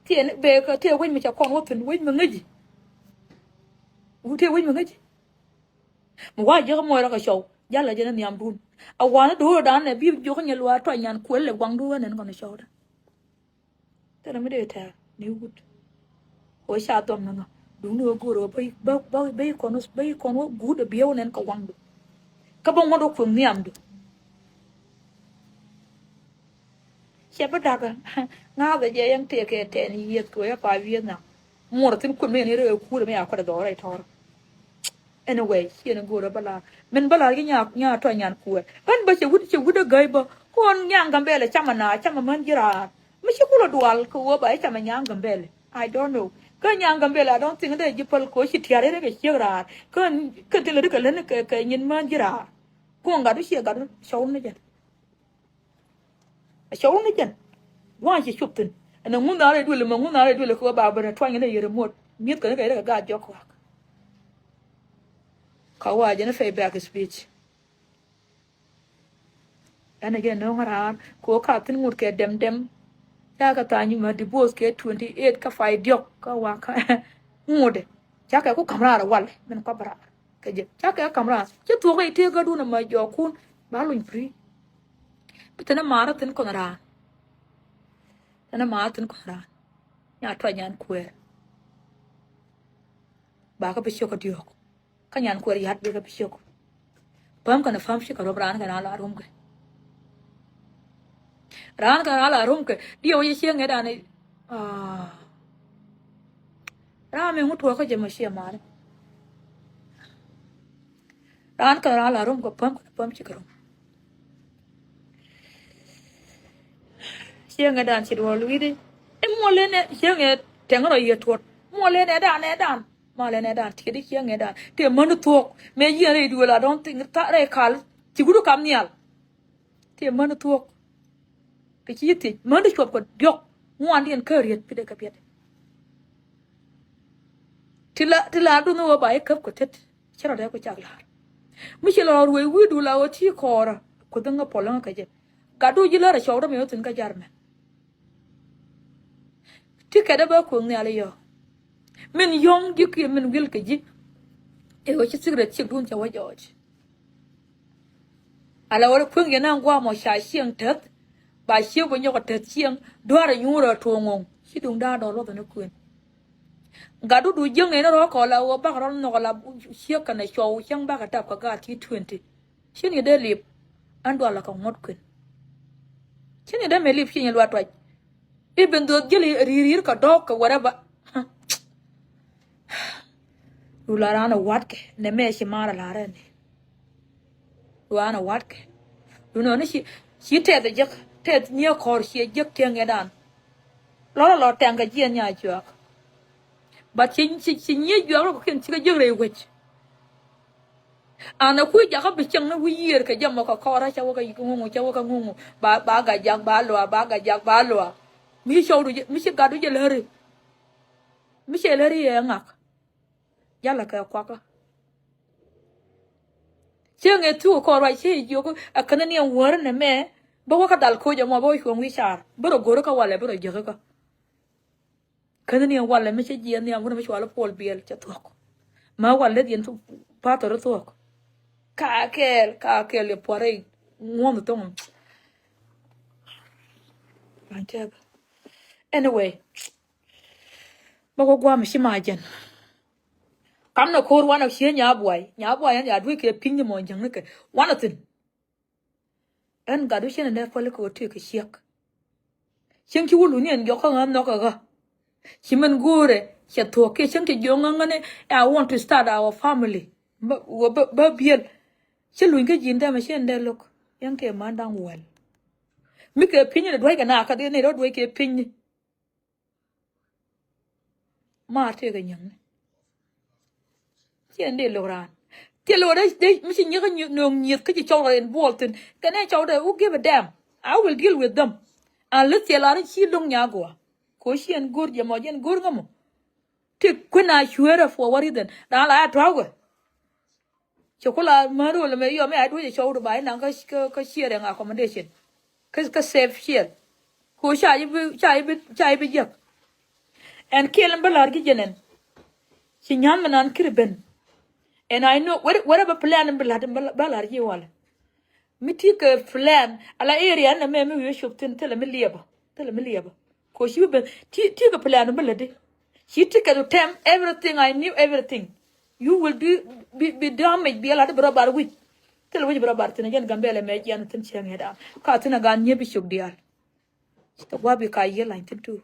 Tiɛ ni bee kä tiɛ wec mi cɛ kɔn wä thi̱n wec mi ŋäci. Wut tiɛ wec mi ŋäci. Mi wa jiäk muɔc rɔ kɛ cɔw jalɛ jɛ ni nhiamdun. A wani do̱r dan nɛ bi jiök nyɛ luaar tɔc nyan kuɛl lɛ guaŋdu wä nɛn kɔn cɔwdä. Thilɛ mi dee tɛɛr ni wut. Wä ca dhɔm ni ŋa duŋni wä go̱o̱r wä bä, bä, bä, bä kɔn, bä kɔn wä guut a biɛw nɛn kɛ waŋdu. Kä bä ŋuɔ̱t wä kueŋ nhiamdu. Cɛ bi dakä ŋa̱thɛ jɛ yɛn tëëkɛ tɛn yieth kɛ wee pa wieth na. Muɔr thin kun mi yɛn yɛn rɛ kuurɛ mi a kuɛt a dhɔrɛ tɔr. Anyway, ciɛ ni go̱o̱rä bä la̱r min bä la̱r ki nya, nya tɔ̱ nyan kuɛ bän bä cɛ wut, cɛ wut a gäy bä. Kuɔn nyaŋ Gambɛlɛ camɛ na camɛ män ji̱ raar. Mi ci kulɛ dual kɛ wee ba i̱ camɛ nyaŋ Gambɛlɛ. I don't know. Kä nyaŋ Gambɛlɛ I don't think dee ji̱ päl kɛ wee ci tia̱r i̱ rɛ kɛ ciek raar. Kä, kä thilɛ ri kɛ län kɛ, kɛ nyin män ji̱ raar. Kuɔn gat wä ciɛ gat wä cɔw ni jɛ. A cɔw ni jɛn. Gua̱a̱ŋ ci cop thi̱n. Ɛn a ŋun dha̱a̱r ɛ duël mɛ ŋun dha̱a̱r ɛ duël kɛ ɣöö ba ben a tuany kɛn a yɛr ɛ muɔt mi̱eth kɛn kɛ yɛr kɛ gaat jɔk kuak. Ka wa jɛn a pay back speech. Ɛn a jɛn a no̱o̱ŋ a raar kɛ ɣöö ka thi̱n ŋut kɛ dɛm dɛm. Ca kɛ tha̱a̱ny ma divorce kɛ twenty eight kä pay diɔ̱k kä wa kä ŋutdɛ. Ca kɛ ku ka̱m raar a wal min kua̱p raar. Kɛ jɛ ca kɛ kam raar ci thuɔk i̱ tëë gädun ɛmɛ jɔɔkun ba luny free. Bi thin ɛ maarä thin kɔn raar. Thin ɛ maarä thin kɔn raar. Nya tuac nyan kuɛɛr. Ba kä bi ciök kä diɔ̱ɔ̱k. Kä nyan kuɛɛr ya̱t bi kä bi ciök. Päm kɛn ɛ päm ci kɛ rɔm raan kɛn a la rom kɛ. Raan kɛn raan la rom kɛ diɛ wä yɛ cieŋ ŋɛ dan i̱. Aa. Raan mi ŋut tuɔɔk kä jɛ mɛ ciɛ ma̱a̱ni. Raan kɛn raan la rom kɛ päm kɛn päm cikɛ rom. Cieŋ ŋɛ dan ci duɔl wi̱i̱di. I̱ muɔl in ɛ cieŋ ŋɛ tɛŋ rɔ yiɛ tuɔt. Muɔl in ɛ dan ɛ dan. Mal ɛn ɛ dan tiɛt i̱ cieŋ ɛ dan tëë män thuɔ̱k mëë yiɛn rɛy duël a dɔ̱ŋ thi̱n rɛy kal. Ci gudu kam nhial. Tëë män thuɔ̱k. Kɛ ci thiec män di cuɔp kɛ diɔ̱k ŋuandiɛn kä riet pi̱t ɛ kɛ piɛt. Ti la, ti la duŋ ɣöö ba i̱ käp kɛ tet. Ci rɔ dee ku cak la̱r. Mi ci la rɔ ruëë wi̱i̱du la ɣöö ti kɔɔrä. Kuoth ŋä puɔl ŋä kɛ jɛ. Gatdu ji̱ lär ɛ cɔwdä mi ɣä thi̱n kä jarmɛ. Ti kɛt ɛ bä kuëŋ nhial i̱ yɔ. Min yɔ̱ŋ ji̱ kiɛ min wi̱l kɛ ji̱. Ɛ ɣöö ci thik rɛth ciekdun cɛ wä jɔɔc. Ala wä kuëŋ yɛn ɛn gua̱a̱m ɔ ca cieŋ täth. Ba ciek bä nyɔk ɛ täth cieŋ duaar ɛ nyuur ɛ tuɔɔŋ ŋo̱ŋ ci duŋ da̱a̱n dɔɔr luɔth ɛn ɛ kuën. Gat dudu jiäŋ ɛn rɔ̱ kɔl a ɣöö bakɛ rɔ̱ nhɔk ala ciek kɛnɛ cuɔw cäŋ bakɛ tap kɛ gaat ti twenty. Cin kɛ dee lip ɛn dual kɛ ŋuɔ̱t kuën. Cin kɛ dee mɛ lip cin kɛ luat tuac. I̱ ben dhoth ji̱l ri̱i̱r ri̱i̱r kɛ dɔ̱ɔ̱k kɛ wɛrɛ ba. Lu la raan ɛ wa̱tkɛ nɛ mɛ ci maar ɛ la̱rɛ ni. Lu raan ɛ wa̱tkɛ. Lu nɔ ni ci, ci tɛth ɛ jek tɛth nyiee kɔr ci ɛ jek tiɛŋ ɛ dan. Lɔrɔ lɔ tɛŋ kɛ jiɛn nya juak. But ci, ci, ci nyiee juak rɔ kɛ kiɛn cikɛ jek rɛy wec. An ɛ kui̱ jakä bi cieŋ ni wi̱i̱ yiëër kɛ jɛ mɔ kɛ kɔrä cɛ wä kɛ ŋuŋu cɛ wä kɛ ŋuŋu ba, ba gajak ba lua ba gajak ba lua. Mi cɔwdu jɛ mi ci gatdu jɛ läri. Mi cɛ läri yɛ ŋak. Jalä kɛ kuakä. Cieŋ ɛ thuk kɔn ruac ci jiök ɛ känä ni ɛn wäär nɛ mɛ. Bä wä kä dhal koc ɛmɔ bä wä cuɔ̱ŋ wi̱i̱ car bä rɔ go̱rä kä walɛ bä rɔ jäkä kä. Käni ni walɛ mi cä jiɛn nhiam wun mi cual Puɔl Biɛl cɛ thuɔ̱k. Ma walɛ leth yɛn pathɔ rɔ thuɔ̱k. Ka kɛɛl ka kɛɛl yɛ puɔrɛ ŋuɔ̱n thoŋ. Anyway. Bä wä guam ci ma jɛn. Kam nɔ ko̱r wanɔ cië Nyabuay. Nyabuay ɛn ya duec kɛ piny ni mɔ jäŋ ni kɛ wanɔ thin. Ɛn gat wi̱c cin ɛn dee päl kɛ ɣöö tëëk kɛ ciɛk. Cieŋ ci wä luny ɛn jɔkä ɣän nhɔkä ɣä. Ci mɛn go̱o̱rɛ cɛ thuɔ̱k kiɛ cieŋ cɛ jiɔk ŋäŋäni. I want to start our family. Bä, bä, bä biɛl. Ci luny kä ji̱n dɛmɛ ci ɛn dee lo̱k. Yɛn kɛ man da̱ŋ wäl. Mi kɛ pinyni dua̱ckɛ na kä dee ni rɔ dua̱ckɛ pinyni. Maar tëëkɛ nyäŋni. Ciɛ ni dee lo̱k raan. Thil ɣöö dee, dee mi ci nyiek nööŋ nyieth kä ci cɔw rɔ in buɔl thi̱n. Kɛn ɛ cɔw dee who give a damn. I will deal with them. Unless thil lar in ci lo̱ŋ Nyaguɔ. Ko ci ɛn go̱r jɛ mɔ jɛ ɛn go̱r ŋämɔ. Ti kuën a cueerɛ for what reason. Raan la a tua̱wkɛ. Cɛ ku la män rol mɛ yɔ mɛ a duec cɔw du ba inaŋ kä, kä, kä sharing accommodation. Kä, kä safe share. Ku ca ji̱ bi, ca ji̱ bi, ca ji̱ bi jiäk. Ɛn kiɛl in bä la̱r ji̱ jɛn ɛn. Ci nyan mi nan kiri ben. And I know where, where bä plan in bä la̱r, bä la̱r ji̱ walɛ. Mi ti kɛ plan ala area in mɛ mi wi̱i̱ cop thin thilɛ mi liɛbä. Thilɛ mi liɛbä. Ko ci ben ti, ti kɛ plan in bä la̱r di. Ci ti kɛ du tɛm everything, I knew everything. You will do bi, bi damage bi ala di bi rɔ bar wi̱c. Thil wi̱c bi rɔ bar thin a jɛn Gambɛlɛ mɛ jian thin cieŋ yɛ dan ka thin a gan nyɛ bi cok diaal. Ci tɛ gua̱ bi ka yiël lany thin tu.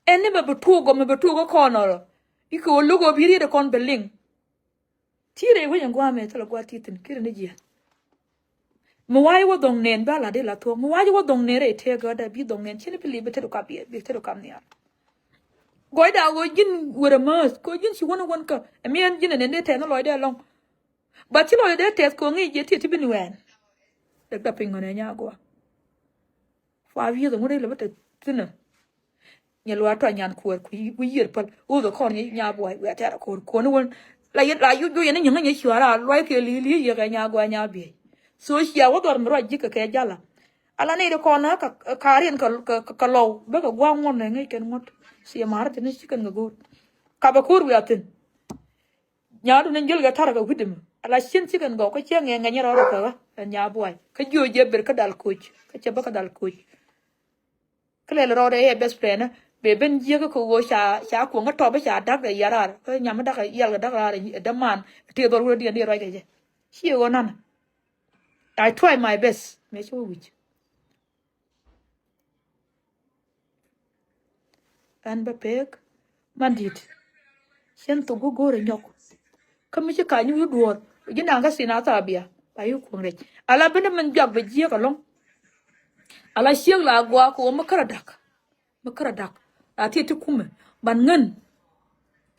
Ɛn ni mɛ bi tuuk gɔm mɛ bi tuuk gɔ kɔn ɔrɔ. Ikɛ wä lo̱k wä bi riet kɔn bi liŋ. Ti rɛy wec in gua̱a̱ mɛ thil a gua̱a̱ ti thin kiri ni jiɛn. Mi wa̱a̱ wä dhɔŋ nɛn ba la di la thuɔ̱k mi wa̱a̱ wä dhɔŋ nɛn rɛy tëëk gädä bi dhɔŋ nɛn cini bi li bi tet kap yɛ bi tet kap nhial. Gɔcda ɣöö ji̱n wër amäth kɛ ji̱n ci wän wän kä ɛmiɛn ji̱n ɛnɛn dee tɛth ni lɔcdɛ ɛlɔ̱ŋ. Ba ci lɔcdɛ dee tɛth kɛ ŋi̱i̱c jɛ ti ti bi ni wɛɛn. Dek da piny ŋɔn ɛ Nyaguɔ. Five years ŋun rɛy lɛ bä te thinä. Nyɛ luaar tɔa nyan kuäär ku yiër päl. Wuth ɛ kɔn nyɛ Nyabuay wiaa tɛ̈r ɛ ko̱r kuɔni wän. La yɛn la yuc yɛn ni nyäŋä nyɛ cua̱ra luay kɛ li̱i̱ li̱i̱ yɛ kɛ Nyaguɔ Nyabiey. So cia wä dhɔr mi ruac ji̱ kɛ kɛ jala. Ala ni ri kɔn ɛ ka ka̱riɛn kɛ lɔw bä kɛ gua̱a̱ ŋuɔ̱n ɛ ŋäc kɛn ŋuɔ̱t. Cia ma̱a̱r thin ci kɛn kɛ go̱o̱r. Kapɛ ko̱r wiaa thin. Nyaadu ni jil kɛ tarɛ kɛ wi̱dɛ mi ala cin ci kɛn gɔw kä ciɛ ŋɛ ŋɛnyɛ rɔɔdɛ kɛ ɣä. Ɛn Nyabuay kä jiö jɛ ber kä dal koc kä cɛ bä kä dal koc. Kä lɛl rɔɔdɛ yɛ best friend bɛ ben jiäkä kɛ ɣöö ca ca kuɔŋ kä tɔp ca da̱k dɛ yia raar kä nyam mi da̱k yɛl kɛ da̱k raar ɛ däman. Tëë dhɔr wurɛ diɛn diɛ ruac kɛ jɛ. Ci ɣöö nanɛ. I try my best mëë ci wä wi̱c. Ɛn bä pek man di̱t. Cien thok go̱o̱rɛ nyɔk. Kä mi ci ka nyuc duɔ̱ɔ̱r ji̱ naŋ kä sin a thaa bia ba yi kuɔ̱ŋ rɛc. Ala ben min juak bɛ jiɛk alɔŋ. Ala ciek la guak kɛ wä mi kärä dak. Mi kärä dak la ti ti kumɛ ban ŋän.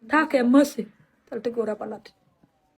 Ta̱a̱ kɛ mercy. Thil ti go̱o̱rɛ pa lat.